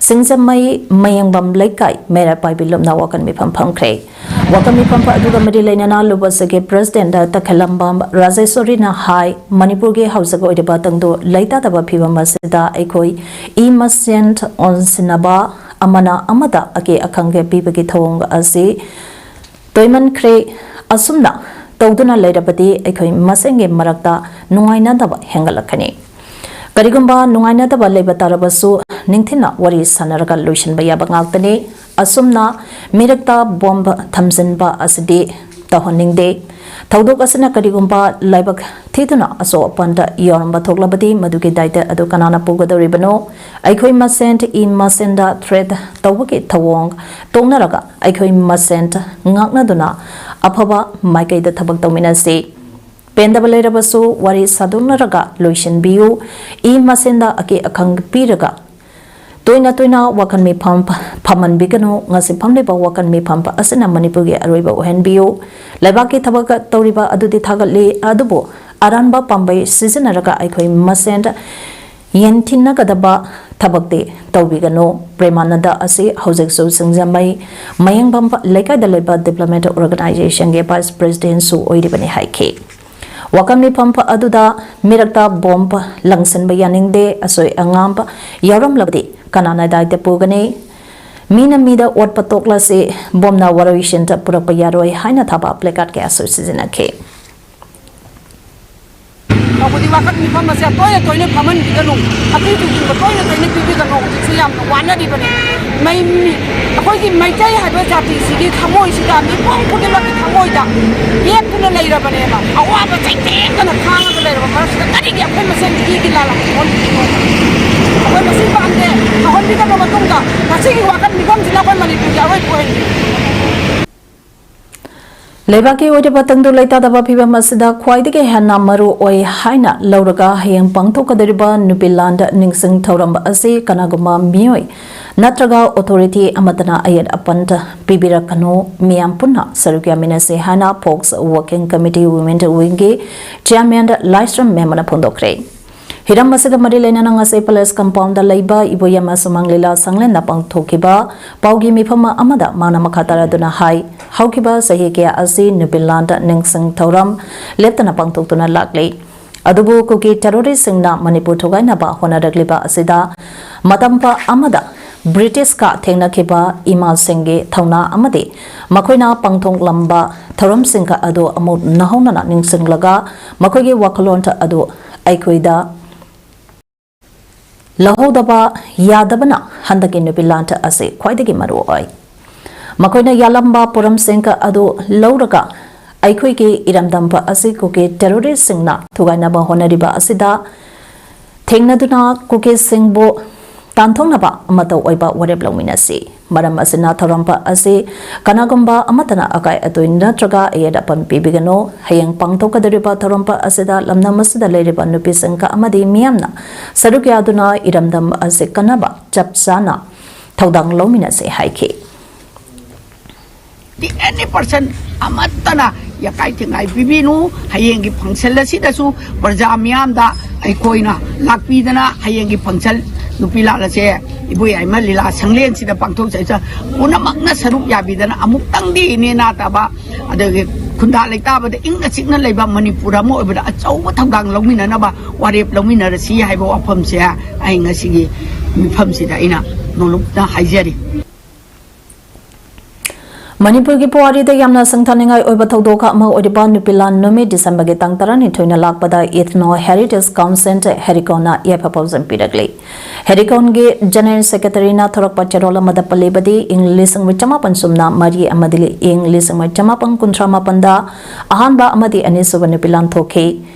ꯁꯤꯡꯖꯃꯩ ꯃꯌꯦꯡꯕꯝ ꯂꯩꯀꯥꯏ ꯃꯩꯔꯥ ꯄꯥꯏꯕꯤ ꯂꯨꯞꯅ ꯋꯥꯀꯟ ꯃꯤꯐꯝ ꯐꯝꯈ꯭ꯔꯦ꯫ ꯋꯥꯀꯟ ꯃꯤꯐꯝ ꯑꯗꯨꯒ ꯃꯔꯤ ꯂꯩꯅꯅ ꯂꯨꯕꯁꯤꯒꯤ ꯄ꯭ꯔꯦꯁꯤꯗꯦꯟꯠ ꯇꯈꯦꯂꯝꯕꯝ ꯔꯥꯖꯦꯁꯣꯔꯤꯅ ꯍꯥꯏ, ꯃꯅꯤꯄꯨꯔꯒꯤ ꯍꯧꯖꯤꯛ ꯑꯣꯏꯔꯤꯕ ꯇꯪꯗꯨ ꯂꯩꯇꯥꯗꯕ ꯐꯤꯕꯝ ꯑꯁꯤꯗ ꯑꯩꯈꯣꯏ ꯏ ꯃꯁꯦꯟ ꯑꯣꯟꯁꯤꯟꯅꯕ, ꯑꯃꯅ ꯑꯃꯗ ꯑꯀꯤ ꯑꯈꯪ ꯄꯤꯕꯒꯤ ꯊꯧꯑꯣꯡ ꯑꯁꯤ ꯇꯣꯏꯃꯟꯈ꯭ꯔꯦ꯫ ꯑꯁꯨꯝꯅ ꯇꯧꯗꯨꯅ ꯂꯩꯔꯕꯗꯤ ꯑꯩꯈꯣꯏ ꯃꯁꯦꯟꯒꯤ ꯃꯔꯛꯇ ꯅꯨꯡꯉꯥꯏꯅꯗꯕ ꯍꯦꯟꯒꯠꯂꯛꯀꯅꯤ꯫ ꯀꯔꯤꯒꯨꯝꯕ ꯅꯨꯡꯉꯥꯏꯅꯗꯕ ꯂꯩꯕ ꯇꯥꯔꯕꯁꯨ ꯅꯤꯡꯊꯤꯅ ꯋꯥꯔꯤ ꯁꯥꯟꯅꯔꯒ ꯂꯣꯏꯁꯤꯟꯕ ꯌꯥꯕ ꯉꯥꯛꯇꯅꯤ꯫ ꯑꯁꯨꯝꯅ ꯃꯤꯔꯛꯇ ꯕꯣꯝꯕ ꯊꯝꯖꯤꯟꯕ ꯑꯁꯤꯗꯤ ꯇꯧꯍꯟꯅꯤꯡꯗꯦ꯫ ꯊꯧꯗꯣꯛ ꯑꯁꯤꯅ ꯀꯔꯤꯒꯨꯝꯕ ꯂꯥꯏꯕꯛ ꯊꯤꯗꯨꯅ ꯑꯁꯣꯛ ꯑꯄꯟꯗ ꯌꯥꯎꯔꯝꯕ ꯊꯣꯛꯂꯕꯗꯤ ꯃꯗꯨꯒꯤ ꯗꯥꯏꯇ ꯑꯗꯨ ꯀꯅꯥꯅ ꯄꯨꯒꯗꯧꯔꯤꯕꯅꯣ? ꯑꯩꯈꯣꯏ ꯃꯁꯦꯟ ꯏ ꯃꯁꯦꯟꯗ ꯊ꯭ꯔꯦꯠ ꯇꯧꯕꯒꯤ ꯊꯧꯑꯣꯡ ꯇꯣꯛꯅꯔꯒ ꯑꯩꯈꯣꯏ ꯃꯁꯦꯟ ꯉꯥꯛꯅꯗꯨꯅ ꯑꯐꯕ ꯃꯥꯏꯀꯩꯗ ꯊꯕꯛ ꯇꯧꯃꯤꯟꯅꯁꯤ꯫ ꯄꯦꯟꯗꯕ ꯂꯩꯔꯕꯁꯨ ꯋꯥꯔꯤ ꯁꯥꯗꯣꯛꯅꯔꯒ ꯂꯣꯏꯁꯤꯟꯕꯤꯌꯨ꯫ ꯏ ꯃꯁꯦꯟꯗ ꯑꯀꯤ ꯑꯈꯪ ꯄꯤꯔꯒ ꯇꯣꯏꯅ ꯇꯣꯏꯅ ꯋꯥꯀꯟ ꯃꯤꯐꯝ ꯐꯝꯍꯟꯕꯤꯒꯅꯨ꯫ ꯉꯁꯤ ꯐꯝꯂꯤꯕ ꯋꯥꯀꯟ ꯃꯤꯐꯝ ꯑꯁꯤꯅ ꯃꯅꯤꯄꯨꯔꯒꯤ ꯑꯔꯣꯏꯕ ꯑꯣꯏꯍꯟꯕꯤꯌꯨ꯫ ꯂꯩꯕꯥꯛꯀꯤ ꯊꯕꯛ ꯇꯧꯔꯤꯕ ꯑꯗꯨꯗꯤ ꯊꯥꯒꯠꯂꯤ, ꯑꯗꯨꯕꯨ ꯑꯔꯥꯟꯕ ꯄꯥꯝꯕꯩ ꯁꯤꯖꯤꯟꯅꯔꯒ ꯑꯩꯈꯣꯏ ꯃꯁꯦꯟ ꯌꯦꯡꯊꯤꯟꯅꯒꯗꯕ ꯊꯕꯛꯇꯤ ꯇꯧꯕꯤꯒꯅꯨ꯫ ꯄ꯭ꯔꯦꯃꯥꯅꯟꯗ ꯑꯁꯤ ꯍꯧꯖꯤꯛꯁꯨ ꯁꯤꯡꯖꯃꯩ ꯃꯌꯦꯡꯕꯝ ꯂꯩꯀꯥꯏꯗ ꯂꯩꯕ ꯗꯤꯕ꯭ꯂꯞꯃꯦꯟꯠ ꯑꯣꯔꯒꯅꯥꯏꯖꯦꯁꯟꯒꯤ ꯚꯥꯏꯁ ꯄ꯭ꯔꯦꯁꯤꯗꯦꯟꯠꯁꯨ ꯑꯣꯏꯔꯤꯕꯅꯤ ꯍꯥꯏꯈꯤ꯫ ꯋꯥꯀꯟ ꯃꯤꯐꯝ ꯑꯗꯨꯗ ꯃꯤꯔꯛꯇ ꯕꯣꯝ ꯂꯪꯁꯤꯟꯕ ꯌꯥꯅꯤꯡꯗꯦ, ꯑꯁꯣꯏ ꯑꯉꯥꯝ ꯌꯥꯎꯔꯝꯂꯕꯗꯤ ꯀꯅꯥꯅ ꯗꯥꯏꯇ ꯄꯨꯒꯅꯤ? ꯃꯤꯅ ꯃꯤꯗ ꯑꯣꯠꯄ ꯇꯣꯛꯂꯁꯤ, ꯕꯣꯝꯅ ꯋꯥꯔꯣꯏꯁꯤꯟ ꯄꯨꯔꯛꯄ ꯌꯥꯔꯣꯏ ꯍꯥꯏꯅ ꯊꯥꯕ ꯄ꯭ꯂꯦꯀꯥꯔꯗ ꯀꯌꯥꯁꯨ ꯁꯤꯖꯤꯟꯅꯈꯤ꯫ ꯇꯧꯕꯗꯤ ꯋꯥꯀꯠ ꯃꯤꯐꯝ ꯑꯁꯦ ꯇꯣꯏꯅ ꯇꯣꯏꯅ ꯐꯝꯍꯟꯕꯤꯒꯅꯨ꯫ ꯑꯗꯨꯏ ꯊꯤꯡꯖꯤꯟꯕ ꯇꯣꯏꯅ ꯇꯣꯏꯅ ꯄꯤꯕꯤꯒꯅꯨ꯫ ꯍꯧꯖꯤꯛꯁꯦ ꯌꯥꯝꯅ ꯋꯥꯅꯔꯤꯕꯅꯤ꯫ ꯃꯩ-, ꯃꯤ-, ꯑꯩꯈꯣꯏꯒꯤ ꯃꯩꯇꯩ ꯍꯥꯏꯕ ꯖꯥꯇꯤꯁꯤꯒꯤ ꯊꯃꯣꯏꯁꯤꯗ, ꯃꯤꯄꯨꯝ ꯈꯨꯗꯤꯡꯃꯛꯀꯤ ꯊꯃꯣꯏꯗ ꯌꯦꯠꯇꯨꯅ ꯂꯩꯔꯕꯅꯦꯕ꯫ ꯑꯋꯥꯕ ꯆꯩꯊꯦꯡꯗꯅ ꯈꯥꯡꯉꯒ ꯂꯩꯔꯕ ꯃꯔꯛꯁꯤꯗ ꯀꯔꯤꯒꯤ ꯑꯩꯈꯣꯏ ꯃꯁꯦꯟ ꯏꯒꯤ ꯂꯥꯜꯂꯛꯄ ꯑꯣꯟꯈꯤꯗꯣꯏꯅꯣ? ꯑꯩꯈꯣꯏ ꯃꯁꯤ ꯄꯥꯝꯗꯦ꯫ ꯇꯧꯍꯟꯕꯤꯗꯕ ꯃꯇꯨꯡꯗ ꯉꯁꯤꯒꯤ ꯋꯥꯀꯠ ꯃꯤꯐꯝꯁꯤꯅ ꯑꯩꯈꯣꯏ ꯃꯅꯤꯄꯨꯔꯒꯤ ꯑꯔꯣꯏꯕ ꯑꯣꯏꯍꯟꯕꯤꯌꯨ꯫ ꯂꯩꯕꯥꯛꯀꯤ ꯑꯣꯏꯔꯤꯕ ꯇꯪꯗꯨ ꯂꯩꯇꯥꯗꯕ ꯐꯤꯕꯝ ꯑꯁꯤꯗ ꯈ꯭ꯋꯥꯏꯗꯒꯤ ꯍꯦꯟꯅ ꯃꯔꯨ ꯑꯣꯏ ꯍꯥꯏꯅ ꯂꯧꯔꯒ ꯍꯌꯦꯡ ꯄꯥꯡꯊꯣꯛꯀꯗꯧꯔꯤꯕ ꯅꯨꯄꯤ ꯂꯥꯟꯗ ꯅꯤꯡꯁꯤꯡ ꯊꯧꯔꯝ ꯑꯁꯤ ꯀꯅꯥꯒꯨꯝꯕ ꯃꯤꯑꯣꯏ ꯅꯠꯇ꯭ꯔꯒ ꯑꯣꯊꯣꯔꯤꯇꯤ ꯑꯃꯠꯇꯅ ꯑꯌꯦꯠ ꯑꯄꯟ ꯄꯤꯕꯤꯔꯛꯀꯅꯨ, ꯃꯤꯌꯥꯝ ꯄꯨꯟꯅ ꯁꯔꯨꯛ ꯌꯥꯃꯤꯟꯅꯁꯤ ꯍꯥꯏꯅ ꯐꯣꯛꯁ ꯋꯥꯔꯀꯤꯡ ꯀꯃꯤꯇꯤ ꯋꯨꯃꯦꯟ ꯋꯤꯡꯒꯤ ꯆꯤꯌꯥꯔꯃꯦꯟ ꯂꯥꯏꯁ꯭ꯔꯝ ꯃꯦꯝꯕꯅ ꯐꯣꯡꯗꯣꯛꯈ꯭ꯔꯦ꯫ ꯍꯤꯔꯝ ꯑꯁꯤꯒ ꯃꯔꯤ ꯂꯩꯅꯅ ꯉꯁꯤ ꯄꯦꯂꯦꯁ ꯀꯝꯄꯥꯎꯟꯗ ꯂꯩꯕ ꯏꯕꯣꯌꯥꯏꯃ ꯁꯨꯃꯥꯡ ꯂꯤꯂꯥ ꯁꯪꯂꯦꯟꯗ ꯄꯥꯡꯊꯣꯛꯈꯤꯕ ꯄꯥꯎꯒꯤ ꯃꯤꯐꯝ ꯑꯃꯗ ꯃꯥꯅ ꯃꯈꯥ ꯇꯥꯔꯗꯨꯅ ꯍꯥꯏ, ꯍꯧꯈꯤꯕ ꯆꯍꯤ ꯀꯌꯥ ꯑꯁꯤ ꯅꯨꯄꯤ ꯂꯥꯟꯗ ꯅꯤꯡꯁꯤꯡ ꯊꯧꯔꯝ ꯂꯦꯞꯇꯅ ꯄꯥꯡꯊꯣꯛꯇꯨꯅ ꯂꯥꯛꯂꯤ꯫ ꯑꯗꯨꯕꯨ ꯀꯨꯀꯤ ꯇꯦꯔꯣꯔꯤꯁꯁꯤꯡꯅ ꯃꯅꯤꯄꯨꯔ ꯊꯨꯒꯥꯏꯅꯕ ꯍꯣꯠꯅꯔꯛꯂꯤꯕ ꯑꯁꯤꯗ ꯃꯇꯝ ꯑꯃꯗ ꯕ꯭ꯔꯤꯇꯤꯁꯀ ꯊꯦꯡꯅꯈꯤꯕ ꯏꯃꯥꯁꯤꯡꯒꯤ ꯊꯧꯅꯥ ꯑꯃꯗꯤ ꯃꯈꯣꯏꯅ ꯄꯥꯡꯊꯣꯛꯂꯝꯕ ꯊꯧꯔꯝꯁꯤꯡ ꯑꯗꯨ ꯑꯃꯨꯛ ꯅꯧꯍꯧꯅꯅ ꯅꯤꯡꯁꯤꯡꯂꯒ ꯃꯈꯣꯏꯒꯤ ꯋꯥꯈꯜꯂꯣꯟ ꯑꯗꯨ ꯑꯩꯈꯣꯏꯗ ꯂꯧꯍꯧꯗꯕ ꯌꯥꯗꯕꯅ ꯍꯟꯗꯛꯀꯤ ꯅꯨꯄꯤ ꯂꯥꯟ ꯑꯁꯤ ꯈ꯭ꯋꯥꯏꯗꯒꯤ ꯃꯔꯨ ꯑꯣꯏ꯫ ꯃꯈꯣꯏꯅ ꯌꯥꯜꯂꯝꯕ ꯄꯣꯔꯝꯁꯤꯡ ꯑꯗꯨ ꯂꯧꯔꯒ ꯑꯩꯈꯣꯏꯒꯤ ꯏꯔꯝꯗꯝ ꯑꯁꯤ ꯀꯨꯀꯤ ꯇꯦꯔꯣꯔꯤꯁꯁꯤꯡꯅ ꯊꯨꯒꯥꯏꯅꯕ ꯍꯣꯠꯅꯔꯤꯕ ꯑꯁꯤꯗ ꯊꯦꯡꯅꯗꯨꯅ ꯀꯨꯀꯤꯁꯤꯡꯕꯨ ꯇꯥꯟꯊꯣꯛꯅꯕ ꯑꯃꯠꯇ ꯑꯣꯏꯕ ꯋꯥꯔꯦꯞ ꯂꯧꯃꯤꯟꯅꯁꯤ꯫ ꯃꯔꯝ ꯑꯁꯤꯅ ꯊꯧꯔꯝ ꯑꯁꯤ ꯀꯅꯥꯒꯨꯝꯕ ꯑꯃꯠꯇꯅ ꯑꯀꯥꯏ ꯑꯇꯣꯏ ꯅꯠꯇ꯭ꯔꯒ ꯑꯌꯦꯠ ꯑꯄꯟ ꯄꯤꯕꯤꯒꯅꯨ꯫ ꯍꯌꯦꯡ ꯄꯥꯡꯊꯣꯛꯀꯗꯧꯔꯤꯕ ꯊꯧꯔꯝ ꯑꯁꯤꯗ ꯂꯝꯗꯝ ꯑꯁꯤꯗ ꯂꯩꯔꯤꯕ ꯅꯨꯄꯤꯁꯤꯡ ꯑꯃꯗꯤ ꯃꯤꯌꯥꯝꯅ ꯁꯔꯨꯛ ꯌꯥꯗꯨꯅ ꯏꯔꯝꯗꯝ ꯑꯁꯤ ꯀꯟꯅꯕ ꯆꯞ ꯆꯥꯅ ꯊꯧꯗꯥꯡ ꯂꯧꯃꯤꯟꯅꯁꯤ ꯍꯥꯏꯈꯤ꯫ The any person ꯑꯃꯠꯇꯅ ꯌꯥꯀꯥꯏ ꯊꯤꯡꯉꯥꯏ ꯄꯤꯕꯤꯅꯨ꯫ ꯍꯌꯦꯡꯒꯤ function ꯑꯁꯤꯗꯁꯨ ꯄ꯭ꯔꯖꯥ ꯃꯤꯌꯥꯝꯗ ꯑꯩꯈꯣꯏꯅ ꯂꯥꯛꯄꯤꯗꯅ ꯍꯌꯦꯡꯒꯤ function ꯅꯨꯄꯤ ꯂꯥꯟ ꯑꯁꯦ ꯏꯕꯣꯌꯥꯏꯃ ꯂꯤꯂꯥ ꯁꯪꯂꯦꯟꯁꯤꯗ ꯄꯥꯡꯊꯣꯛꯆꯩ꯫ ꯄꯨꯝꯅꯃꯛꯅ ꯁꯔꯨꯛ ꯌꯥꯕꯤꯗꯅ ꯑꯃꯨꯛꯇꯪꯗꯤ ꯅꯦꯅꯥ ꯇꯥꯕ ꯑꯗꯒꯤ ꯈꯨꯟꯗꯥ ꯂꯩꯇꯥꯕꯗ ꯏꯪꯅ ꯆꯤꯛꯅ ꯂꯩꯕ ꯃꯅꯤꯄꯨꯔ ꯑꯃ ꯑꯣꯏꯕꯗ ꯑꯆꯧꯕ ꯊꯧꯗꯥꯡ ꯂꯧꯃꯤꯟꯅꯅꯕ ꯋꯥꯔꯦꯞ ꯂꯧꯃꯤꯟꯅꯔꯁꯤ ꯍꯥꯏꯕ ꯋꯥꯐꯝꯁꯦ ꯑꯩ ꯉꯁꯤꯒꯤ ꯃꯤꯐꯝꯁꯤꯗ ꯑꯩꯅ ꯅꯣꯂꯨꯛꯅ ꯍꯥꯏꯖꯔꯤ꯫ ꯃꯅꯤꯄꯨꯔꯒꯤ ꯄꯨꯋꯥꯔꯤꯗ ꯌꯥꯝꯅ ꯁꯤꯡꯊꯥꯅꯤꯡꯉꯥꯏ ꯑꯣꯏꯕ ꯊꯧꯗꯣꯛ ꯑꯃ ꯑꯣꯏꯔꯤꯕ ꯅꯨꯄꯤ ꯂꯥꯟ ꯅꯨꯃꯤꯠ ꯗꯤꯁꯦꯝꯕꯔꯒꯤ ꯇꯥꯡ ꯇꯔꯥꯅꯤꯊꯣꯏꯅ ꯂꯥꯛꯄꯗ Ethno Heritage Council ꯍꯦꯔꯤꯀꯣꯟꯅ ꯌꯥꯏꯐ ꯄꯥꯎꯖꯦꯜ ꯄꯤꯔꯛꯂꯤ꯫ ꯍꯦꯔꯤꯀꯣꯟꯒꯤ General Secretaryꯅ ꯊꯣꯔꯛꯄ ꯆꯦꯔꯣꯜ ꯑꯃꯗ ꯄꯜꯂꯤꯕꯗꯤ, ꯏꯪ ꯂꯤꯁꯤꯡ ꯑꯃ ꯆꯃꯥꯄꯟ ꯁꯨꯞꯅ ꯃꯔꯤ ꯑꯃꯗꯤ ꯏꯪ ꯂꯤꯁꯤꯡ ꯑꯃ ꯆꯃꯥꯄꯟ ꯀꯨꯟꯊ꯭ꯔꯥ ꯃꯥꯄꯟꯗ ꯑꯍꯥꯟꯕ ꯑꯃꯗꯤ ꯑꯅꯤꯁꯨꯕ ꯅꯨꯄꯤ ꯂꯥꯟ ꯊꯣꯛꯈꯤ꯫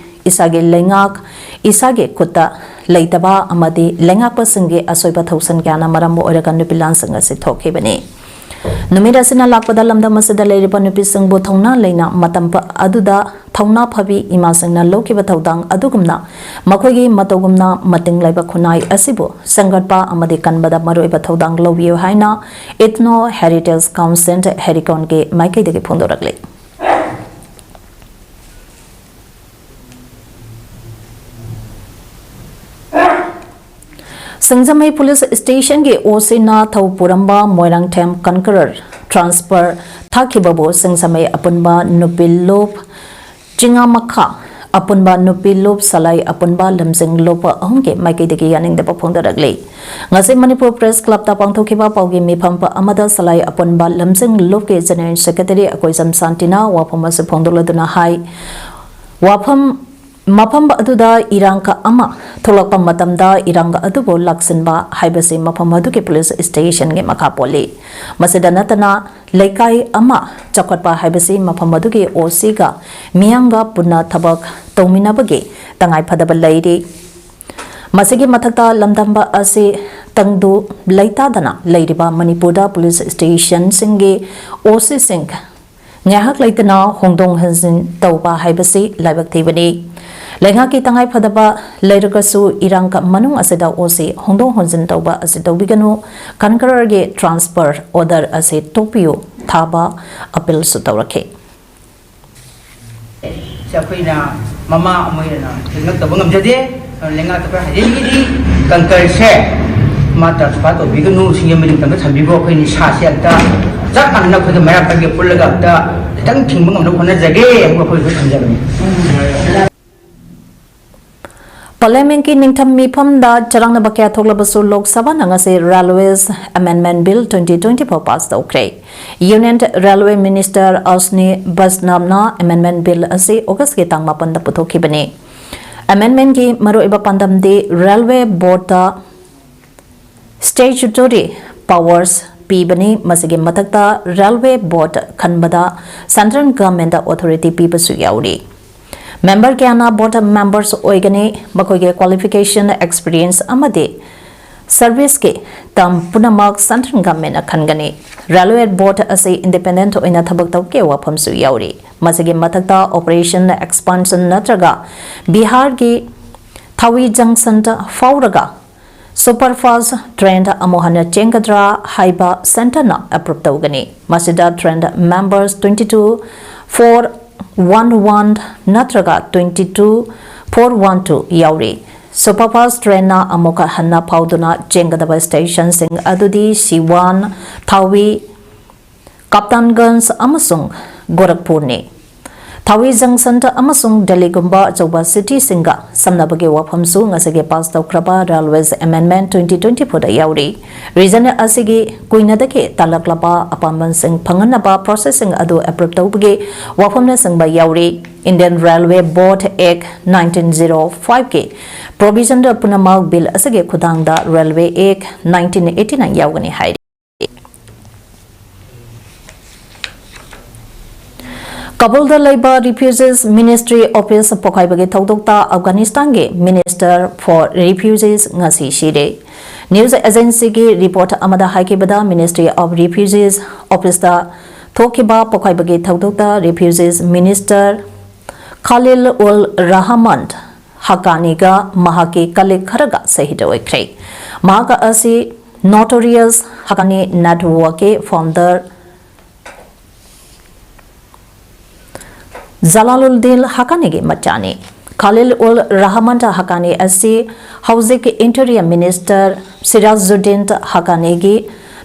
ꯏꯁꯥꯒꯤ ꯂꯩꯉꯥꯛ ꯏꯁꯥꯒꯤ ꯈꯨꯠꯇ ꯂꯩꯇꯕ ꯑꯃꯗꯤ ꯂꯩꯉꯥꯛꯄꯁꯤꯡꯒꯤ ꯑꯁꯣꯏꯕ ꯊꯧꯁꯤꯟ ꯀꯌꯥꯅ ꯃꯔꯝ ꯑꯣꯏꯔꯒ ꯅꯨꯄꯤ ꯂꯥꯟꯁꯤꯡ ꯑꯁꯤ ꯊꯣꯛꯈꯤꯕꯅꯤ꯫ ꯅꯨꯃꯤꯠ ꯑꯁꯤꯅ ꯂꯥꯛꯄꯗ ꯂꯝꯗꯝ ꯑꯁꯤꯗ ꯂꯩꯔꯤꯕ ꯅꯨꯄꯤꯁꯤꯡꯕꯨ ꯊꯧꯅꯥ ꯂꯩꯅ ꯃꯇꯝ ꯄ-, ꯑꯗꯨꯗ ꯊꯧꯅꯥ ꯐꯕꯤ ꯏꯃꯥꯁꯤꯡꯅ ꯂꯧꯈꯤꯕ ꯊꯧꯗꯥꯡ ꯑꯗꯨꯒꯨꯝꯅ ꯃꯈꯣꯏꯒꯤ ꯃꯇꯧꯒꯨꯝꯅ ꯃꯇꯤꯡ ꯂꯩꯕ ꯈꯨꯟꯅꯥꯏ ꯑꯁꯤꯕꯨ ꯁꯦꯝꯒꯠꯄ ꯑꯃꯗꯤ ꯀꯟꯕꯗ ꯃꯔꯨꯑꯣꯏꯕ ꯊꯧꯗꯥꯡ ꯂꯧꯕꯤꯌꯨ ꯍꯥꯏꯅ Ethno Heritage Council ꯍꯦꯔꯤꯀꯣꯟꯒꯤ ꯃꯥꯏꯀꯩꯗꯒꯤ ꯐꯣꯡꯗꯣꯔꯛꯂꯤ꯫ ꯁꯤꯡꯖꯃꯩ ꯄꯨꯂꯤꯁ ꯁ꯭ꯇꯦꯁꯟꯒꯤ ꯑꯣ ꯁꯤꯅ ꯊꯧ ꯄꯨꯔꯝꯕ ꯃꯣꯏꯔꯥꯡꯊꯦꯝ ꯀꯟꯀꯔꯔ ꯇ꯭ꯔꯥꯟꯁꯐꯔ ꯊꯥꯈꯤꯕꯕꯨ ꯁꯤꯡꯖꯃꯩ ꯑꯄꯨꯟꯕ ꯅꯨꯄꯤ ꯂꯨꯞ ꯆꯤꯉꯥꯃꯈꯥ, ꯑꯄꯨꯟꯕ ꯅꯨꯄꯤ ꯂꯨꯞ ꯁꯂꯥꯏ, ꯑꯄꯨꯟꯕ ꯂꯝꯖꯤꯡ ꯂꯨꯞ ꯑꯍꯨꯝꯒꯤ ꯃꯥꯏꯀꯩꯗꯒꯤ ꯌꯥꯅꯤꯡꯗꯕ ꯐꯣꯡꯗꯣꯔꯛꯂꯤ꯫ ꯉꯁꯤ ꯃꯅꯤꯄꯨꯔ ꯄ꯭ꯔꯦꯁ ꯀ꯭ꯂꯕꯇ ꯄꯥꯡꯊꯣꯛꯈꯤꯕ ꯄꯥꯎꯒꯤ ꯃꯤꯐꯝ ꯑꯃꯗ ꯁꯂꯥꯏ ꯑꯄꯨꯟꯕ ꯂꯝꯖꯤꯡ ꯂꯨꯞꯀꯤ ꯖꯦꯅꯔꯦꯜ ꯁꯦꯀ꯭ꯔꯦꯇꯔꯤ ꯑꯀꯣꯏꯖꯝ ꯁꯥꯟꯇꯤꯅ ꯋꯥꯐꯝ ꯑꯁꯤ ꯐꯣꯡꯗꯣꯛꯂꯗꯨꯅ ꯍꯥꯏ, ꯋꯥꯐꯝ ꯃꯐꯝ ꯑꯗꯨꯗ ꯏꯔꯥꯡ ꯀ-, ꯑꯃ ꯊꯣꯛꯂꯛꯄ ꯃꯇꯝꯗ ꯏꯔꯥꯡ ꯑꯗꯨꯕꯨ ꯂꯥꯛꯁꯤꯟꯕ ꯍꯥꯏꯕꯁꯤ ꯃꯐꯝ ꯑꯗꯨꯒꯤ ꯄꯨꯂꯤꯁ ꯁ꯭ꯇꯦꯁꯟꯒꯤ ꯃꯈꯥ ꯄꯣꯜꯂꯤ꯫ ꯃꯁꯤꯗ ꯅꯠꯇꯅ ꯂꯩꯀꯥꯏ ꯑꯃ ꯆꯥꯎꯈꯠꯄ ꯍꯥꯏꯕꯁꯤ ꯃꯐꯝ ꯑꯗꯨꯒꯤ ꯑꯣ ꯁꯤꯒ ꯃꯤꯌꯥꯝꯒ ꯄꯨꯟꯅ ꯊꯕꯛ ꯇꯧꯃꯤꯟꯅꯕꯒꯤ ꯇꯉꯥꯏꯐꯗꯕ ꯂꯩꯔꯤ꯫ ꯃꯁꯤꯒꯤ ꯃꯊꯛꯇ ꯂꯝꯗꯝꯕ ꯑꯁꯤ ꯇꯪꯗꯨ ꯂꯩꯇꯥꯗꯅ ꯂꯩꯔꯤꯕ ꯃꯅꯤꯄꯨꯔꯗ ꯄꯨꯂꯤꯁ ꯁ꯭ꯇꯦꯁꯟꯁꯤꯡꯒꯤ ꯑꯣ ꯁꯤꯁꯤꯡ ꯉꯥꯏꯍꯥꯛ ꯂꯩꯇꯅ ꯍꯣꯡꯗꯣꯛ ꯍꯣꯟꯖꯤꯟ ꯇꯧꯕ ꯍꯥꯏꯕꯁꯤ ꯂꯥꯏꯕꯛ ꯊꯤꯕꯅꯤ꯫ ꯂꯩꯉꯥꯛꯀꯤ ꯇꯉꯥꯏꯐꯗꯕ ꯂꯩꯔꯒꯁꯨ ꯏꯔꯥꯡ ꯀ-, ꯃꯅꯨꯡ ꯑꯁꯤꯗ ꯑꯣ ꯁꯤ ꯍꯣꯡꯗꯣꯛ ꯍꯣꯟꯖꯤꯟ ꯇꯧꯕ ꯑꯁꯤ ꯇꯧꯕꯤꯒꯅꯨ, ꯀꯟꯀꯔꯔꯒꯤ ꯇ꯭ꯔꯥꯟꯁꯐꯔ ꯑꯣꯔꯗꯔ ꯑꯁꯤ ꯇꯣꯛꯄꯤꯌꯨ ꯊꯥꯕ ꯑꯄꯤꯜꯁꯨ ꯇꯧꯔꯛꯈꯤ꯫ ꯁꯤ ꯑꯩꯈꯣꯏꯅ ꯃꯃꯥ ꯑꯃ ꯑꯣꯏꯅ ꯊꯦꯡꯉꯛꯇꯕ ꯉꯝꯖꯗꯦ꯫ ꯑꯗꯨꯅ ꯂꯩꯉꯥꯛꯇ ꯑꯩꯈꯣꯏ ꯍꯥꯏꯖꯅꯤꯡꯉꯤꯗꯤ, ꯀꯟꯀꯔꯁꯦ ꯃꯥ ꯇ꯭ꯔꯥꯟꯁꯐꯔ ꯇꯧꯕꯤꯒꯅꯨ, ꯁꯤꯡꯖꯃꯩ ꯅꯤꯡꯇꯝꯗ ꯊꯝꯕꯤꯈꯣ꯫ ꯑꯩꯈꯣꯏ ꯅꯤꯁꯥꯁꯦ ꯑꯝꯇ ꯆꯞ ꯃꯥꯟꯅꯅ ꯑꯩꯈꯣꯏꯗ ꯃꯩꯔꯥ ꯄꯥꯏꯕꯤ ꯄꯨꯜꯂꯒ ꯑꯝꯇ ꯈꯤꯇꯪ ꯊꯤꯡꯕ ꯉꯝꯅꯕ ꯍꯣꯠꯅꯖꯒꯦ ꯍꯥꯏꯕ ꯑꯩꯈꯣꯏꯁꯨ ꯊꯝꯖꯕꯅꯤ꯫ Parliament ꯀꯤ ꯅꯤꯡꯊꯝ ꯃꯤꯐꯝꯗ ꯆꯔꯥꯡꯅꯕ ꯀꯌꯥ ꯊꯣꯛꯂꯕꯁꯨ, ꯂꯣꯛ ꯁꯚꯥꯅ ꯉꯁꯤ Railways Amendment Bill twenty twenty-four pass ꯇꯧꯈ꯭ꯔꯦ꯫ Union Railway Minister Ashwini Vaishnaw ꯅ Amendment Bill ꯑꯁꯤ August ꯀꯤ ꯇꯥꯡ ꯃꯥꯄꯟꯗ ꯄꯨꯊꯣꯛꯈꯤꯕꯅꯤ꯫ Amendment ꯀꯤ ꯃꯔꯨꯑꯣꯏꯕ ꯄꯥꯟꯗꯝꯗꯤ Railway Board ꯇ statutory powers ꯄꯤꯕꯅꯤ꯫ ꯃꯁꯤꯒꯤ ꯃꯊꯛꯇ Railway Board ꯈꯟꯕꯗ Central Government ꯇ authority ꯄꯤꯕꯁꯨ ꯌꯥꯎꯔꯤ꯫ Member ꯀꯌꯥꯅ board members ꯑꯣꯏꯒꯅꯤ, ꯃꯈꯣꯏꯒꯤ qualification, experience ꯑꯃꯗꯤ service ꯀꯤ term ꯄꯨꯝꯅꯃꯛ Central Government ꯅ ꯈꯟꯒꯅꯤ꯫ Railway Board ꯑꯁꯤ independent ꯑꯣꯏꯅ ꯊꯕꯛ ꯇꯧꯕꯒꯤ ꯋꯥꯐꯝꯁꯨ ꯌꯥꯎꯔꯤ꯫ ꯃꯁꯤꯒꯤ ꯃꯊꯛꯇ operation expansion ꯅꯠꯇ꯭ꯔꯒ ꯕꯤꯍꯥꯔꯒꯤ ꯊꯥꯋꯤ junction ꯗ ꯐꯥꯎꯔꯒ superfast train ꯑꯃꯨꯛ ꯍꯟꯅ ꯆꯦꯟꯒꯗ꯭ꯔꯥ ꯍꯥꯏꯕ Centre ꯅ approve ꯇꯧꯒꯅꯤ꯫ ꯃꯁꯤꯗ train members twenty two four one one ꯅꯠꯇ꯭ꯔꯒ twenty two four one two ꯌꯥꯎꯔꯤ꯫ Superfast train ꯅ ꯑꯃꯨꯛ ꯍꯟꯅ ꯐꯥꯎꯗꯨꯅ ꯆꯦꯟꯒꯗꯕ station ꯁꯤꯡ ꯑꯗꯨꯗꯤ ꯁꯤꯋꯥꯟ, ꯊꯥꯋꯤ, ꯀꯥꯞꯇꯥꯟꯒꯟꯖ ꯑꯃꯁꯨꯡ ꯒꯣꯔꯈꯄꯨꯔꯅꯤ꯫ ꯊꯥꯋꯤ junction ꯑꯃꯁꯨꯡ ꯗꯦꯜꯂꯤꯒꯨꯝꯕ ꯑꯆꯧꯕ city ꯁꯤꯡꯒ ꯁꯝꯅꯕꯒꯤ ꯋꯥꯐꯝꯁꯨ ꯉꯁꯤꯒꯤ pass ꯇꯧꯈ꯭ꯔꯕ Railways Amendment twenty twenty-four ꯗ ꯌꯥꯎꯔꯤ꯫ Region ꯑꯁꯤꯒꯤ ꯀꯨꯏꯅꯗꯒꯤ ꯇꯥꯂꯛꯂꯕ ꯑꯄꯥꯝꯕꯁꯤꯡ ꯐꯪꯍꯟꯅꯕ process ꯁꯤꯡ ꯑꯗꯨ approve ꯇꯧꯕꯒꯤ ꯋꯥꯐꯝꯅꯆꯤꯡꯕ ꯌꯥꯎꯔꯤ꯫ Indian Railway Board Act nineteen zero five ꯀꯤ provision ꯄꯨꯝꯅꯃꯛ bill ꯑꯁꯤꯒꯤ ꯈꯨꯠꯊꯥꯡꯗ Railway Act nineteen eighty-nine ꯌꯥꯎꯒꯅꯤ ꯍꯥꯏꯔꯤ꯫ ꯀꯥꯕꯨꯜꯗ ꯂꯩꯕ Refugees Ministry Office ꯄꯣꯈꯥꯏꯕꯒꯤ ꯊꯧꯗꯣꯛꯇ ꯑꯐꯒꯥꯅꯤꯁꯇꯥꯟꯒꯤ Minister for Refugees ꯉꯁꯤ ꯁꯤꯔꯦ꯫ News agency ꯒꯤ report ꯑꯃꯗ ꯍꯥꯏꯈꯤꯕꯗ, Ministry of Refugees Office ꯇ ꯊꯣꯛꯈꯤꯕ ꯄꯣꯈꯥꯏꯕꯒꯤ ꯊꯧꯗꯣꯛꯇ Refugees Minister Khalil ul Rahman Haqqani ꯒ ꯃꯍꯥꯛꯀꯤ colleague ꯈꯔꯒ ꯁꯍꯤꯗ ꯑꯣꯏꯈ꯭ꯔꯦ꯫ ꯃꯍꯥꯛ ꯑꯁꯤ Notorious Haqqani Network ꯀꯤ founder Jalaluddin Haqqani ꯒꯤ ꯃꯆꯥꯅꯤ꯫ Khalil ul Rahman Haqqani ꯑꯁꯤ ꯍꯧꯖꯤꯛ Interior Minister Sirajuddin Haqqani ꯒꯤ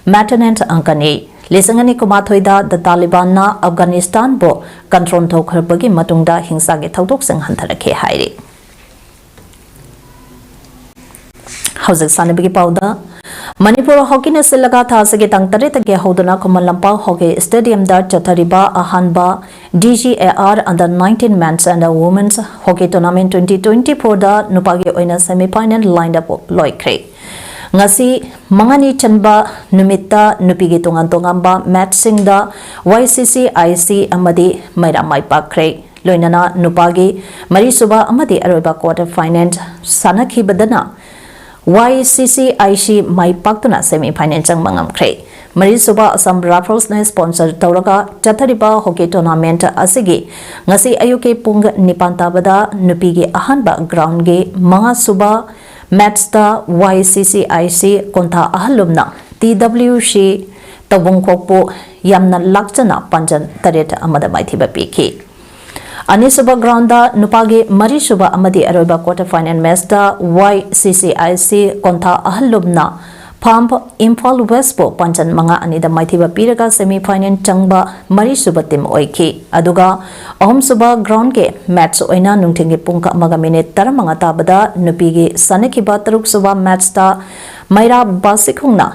maternal uncle ꯅꯤ꯫ ꯂꯤꯁꯤꯡ ꯑꯅꯤ ꯀꯨꯟꯃꯥꯊꯣꯏꯗ The Taliban ꯅ ꯑꯐꯒꯥꯅꯤꯁꯇꯥꯟꯕꯨ control ꯇꯧꯈ꯭ꯔꯕꯒꯤ ꯃꯇꯨꯡꯗ ꯍꯤꯡꯁꯥꯒꯤ ꯊꯧꯗꯣꯛꯁꯤꯡ ꯍꯟꯊꯔꯛꯈꯤ ꯍꯥꯏꯔꯤ꯫ ꯍꯧꯖꯤꯛ ꯁꯥꯟꯅꯕꯒꯤ ꯄꯥꯎꯗ꯫ ꯃꯅꯤꯄꯨꯔ ꯍꯣꯀꯤꯅ ꯁꯤꯜꯂꯒ ꯊꯥ ꯑꯁꯤꯒꯤ ꯇꯥꯡ ꯇꯔꯦꯠꯇꯒꯤ ꯍꯧꯗꯨꯅ ꯈꯨꯃꯟ ꯂꯝꯄꯥꯛ ꯍꯣꯀꯤ ꯁ꯭ꯇꯦꯗꯤꯌꯝꯗ ꯆꯠꯊꯔꯤꯕ ꯑꯍꯥꯟꯕ D G A R under nineteen men's and women's hockey tournament twenty twenty-fourꯗ ꯅꯨꯄꯥꯒꯤ ꯑꯣꯏꯅ semi final lineup ꯂꯣꯏꯈ꯭ꯔꯦ꯫ ꯉꯁꯤ ꯃꯉꯥꯅꯤ ꯆꯟꯕ ꯅꯨꯃꯤꯠꯇ ꯅꯨꯄꯤꯒꯤ ꯇꯣꯉꯥꯟ ꯇꯣꯉꯥꯟꯕ matchꯁꯤꯡꯗ Y C C I C ꯑꯃꯗꯤ ꯃꯩꯔꯥ ꯃꯥꯏ ꯄꯥꯛꯈ꯭ꯔꯦ꯫ ꯂꯣꯏꯅꯅ ꯅꯨꯄꯥꯒꯤ ꯃꯔꯤꯁꯨꯕ ꯑꯃꯗꯤ ꯑꯔꯣꯏꯕ quarter final ꯁꯥꯟꯅꯈꯤꯕꯗꯅ Y C C I C my ꯄꯥꯛꯇꯨꯅ semi final ꯆꯪꯕ ꯉꯝꯈ꯭ꯔꯦ꯫ ꯃꯔꯤꯁꯨꯕ ꯑꯁꯥꯝ ꯔꯥꯏꯐꯜꯁꯅ sponsor ꯇꯧꯔꯒ ꯆꯠꯊꯔꯤꯕ ꯍꯣꯀꯤ tournament ꯑꯁꯤꯒꯤ ꯉꯁꯤ ꯑꯌꯨꯛꯀꯤ ꯄꯨꯡ ꯅꯤꯄꯥꯟ ꯇꯥꯕꯗ ꯅꯨꯄꯤꯒꯤ ꯑꯍꯥꯟꯕ groundꯒꯤ ꯃꯉꯥꯁꯨꯕ matchꯇ Y C C I C ꯀꯣꯟꯊꯥ ꯑꯍꯜꯂꯨꯝꯅ T W C ꯇꯧꯕꯨꯡꯈꯣꯛꯄꯨ ꯌꯥꯝꯅ ꯂꯥꯛꯆꯅ ꯄꯥꯟꯖꯟ ꯇꯔꯦꯠ ꯑꯃꯗ ꯃꯥꯏꯊꯤꯕ ꯄꯤꯈꯤ꯫ ꯑꯅꯤꯁꯨꯕ groundꯗ ꯅꯨꯄꯥꯒꯤ ꯃꯔꯤꯁꯨꯕ ꯑꯃꯗꯤ ꯑꯔꯣꯏꯕ quarter final matchꯇ Y C C I C ꯀꯣꯟꯊꯥ ꯑꯍꯜꯂꯨꯝꯅ ꯐꯥꯝ ꯏꯝꯐꯥꯜ ꯋꯦꯁꯄꯨ ꯄꯥꯟꯖꯟ ꯃꯉꯥ ꯑꯅꯤꯗ ꯃꯥꯏꯊꯤꯕ ꯄꯤꯔꯒ semi final ꯆꯪꯕ ꯃꯔꯤꯁꯨꯕ team ꯑꯣꯏꯈꯤ꯫ ꯑꯗꯨꯒ ꯑꯍꯨꯝꯁꯨꯕ groundꯒꯤ match ꯑꯣꯏꯅ ꯅꯨꯡꯊꯤꯜꯒꯤ ꯄꯨꯡ ꯑꯃꯒ minute ꯇꯔꯥꯃꯉꯥ ꯇꯥꯕꯗ ꯅꯨꯄꯤꯒꯤ ꯁꯥꯟꯅꯈꯤꯕ ꯇꯔꯨꯛꯁꯨꯕ matchꯇ ꯃꯩꯔꯥ ꯕꯥꯁꯤꯈꯣꯡꯅ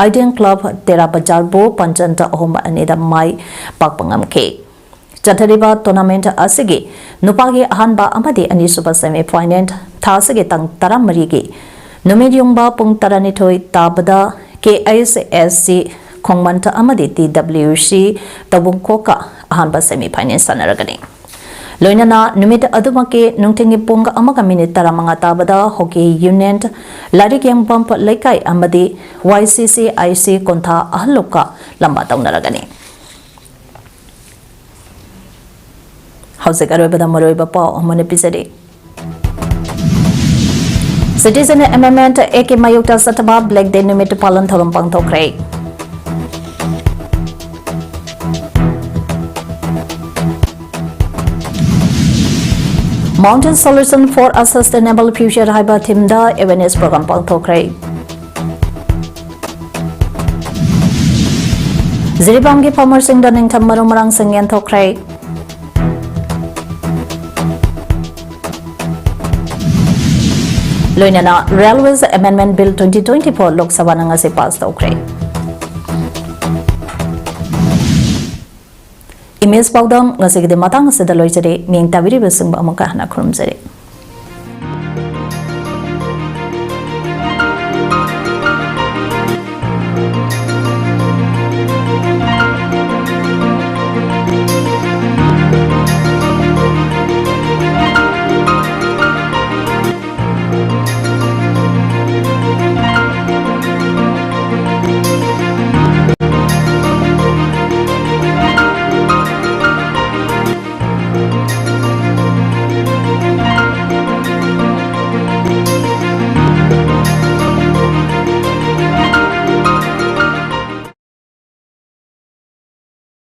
Ideal Club ꯇꯦꯔꯥ ꯕꯖꯥꯔꯕꯨ ꯄꯥꯟꯖꯟ ꯑꯍꯨꯝ ꯑꯅꯤꯗ ꯃꯥꯏ ꯄꯥꯛꯄ ꯉꯝꯈꯤ꯫ ꯆꯠꯊꯔꯤꯕ tournament ꯑꯁꯤꯒꯤ ꯅꯨꯄꯥꯒꯤ ꯑꯍꯥꯟꯕ ꯑꯃꯗꯤ ꯑꯅꯤꯁꯨꯕ semi final ꯊꯥ ꯑꯁꯤꯒꯤ ꯇꯥꯡ ꯇꯔꯥꯃꯔꯤꯒꯤ ꯅꯨꯃꯤꯠ ꯌꯨꯡꯕ ꯄꯨꯡ ꯇꯔꯥꯅꯤꯊꯣꯏ ꯇꯥꯕꯗ K I S S C ꯈꯣꯡꯃꯟ ꯑꯃꯗꯤ T W C ꯇꯧꯕꯨꯡꯈꯣꯛꯀ ꯑꯍꯥꯟꯕ semi final ꯁꯥꯟꯅꯔꯒꯅꯤ꯫ ꯂꯣꯏꯅꯅ ꯅꯨꯃꯤꯠ ꯑꯗꯨꯃꯛꯀꯤ ꯅꯨꯡꯊꯤꯜꯒꯤ ꯄꯨꯡ ꯑꯃꯒ minute ꯇꯔꯥꯃꯉꯥ ꯇꯥꯕꯗ ꯍꯣꯀꯤ ꯌꯨꯅꯤꯌꯟ ꯂꯥꯏꯔꯤꯛꯌꯦꯡꯕꯝ ꯂꯩꯀꯥꯏ ꯑꯃꯗꯤ Y C C I C ꯀꯣꯟꯊꯥ ꯑꯍꯜꯂꯨꯞꯀ ꯂꯝꯕꯥ ꯇꯧꯅꯔꯒꯅꯤ꯫ ꯍꯧꯖꯤꯛ ꯑꯔꯣꯏꯕꯗ ꯃꯔꯨꯑꯣꯏꯕ ꯄꯥꯎ ꯑꯃꯅ ꯄꯤꯖꯔꯤ꯫ Citizen Amendment Act ꯀꯤ ꯃꯥꯌꯣꯛꯇ ꯆꯠꯊꯕ Black Day ꯅꯨꯃꯤꯠ ꯄꯥꯂꯟ ꯊꯧꯔꯝ ꯄꯥꯡꯊꯣꯛꯈ꯭ꯔꯦ꯫ Mountain Solution for a Sustainable Future ꯍꯥꯏꯕ themeꯗ awareness program ꯄꯥꯡꯊꯣꯛꯈ꯭ꯔꯦ꯫ ꯖꯤꯔꯤꯕꯥꯝꯒꯤ farmerꯁꯤꯡꯗ ꯅꯤꯡꯊꯝ ꯃꯔꯨ ꯃꯔꯥꯡꯁꯤꯡ ꯌꯦꯟꯊꯣꯛꯈ꯭ꯔꯦ꯫ ꯂꯣꯏꯅꯅ Railways Amendment Bill twenty twenty-four Lok Sabhꯅ ꯉꯁꯤ pass ꯇꯧꯈ꯭ꯔꯦ꯫ ꯏꯃꯦꯖ ꯄꯥꯎꯗꯝ ꯉꯁꯤꯒꯤꯗꯤ ꯃꯇꯥꯡ ꯑꯁꯤꯗ ꯂꯣꯏꯖꯔꯦ꯫ ꯃꯤꯠꯌꯦꯡ ꯇꯥꯕꯤꯔꯤꯕꯁꯤꯡꯕꯨ ꯑꯃꯨꯛꯀ ꯍꯟꯅ ꯈꯨꯔꯨꯝꯖꯔꯤ꯫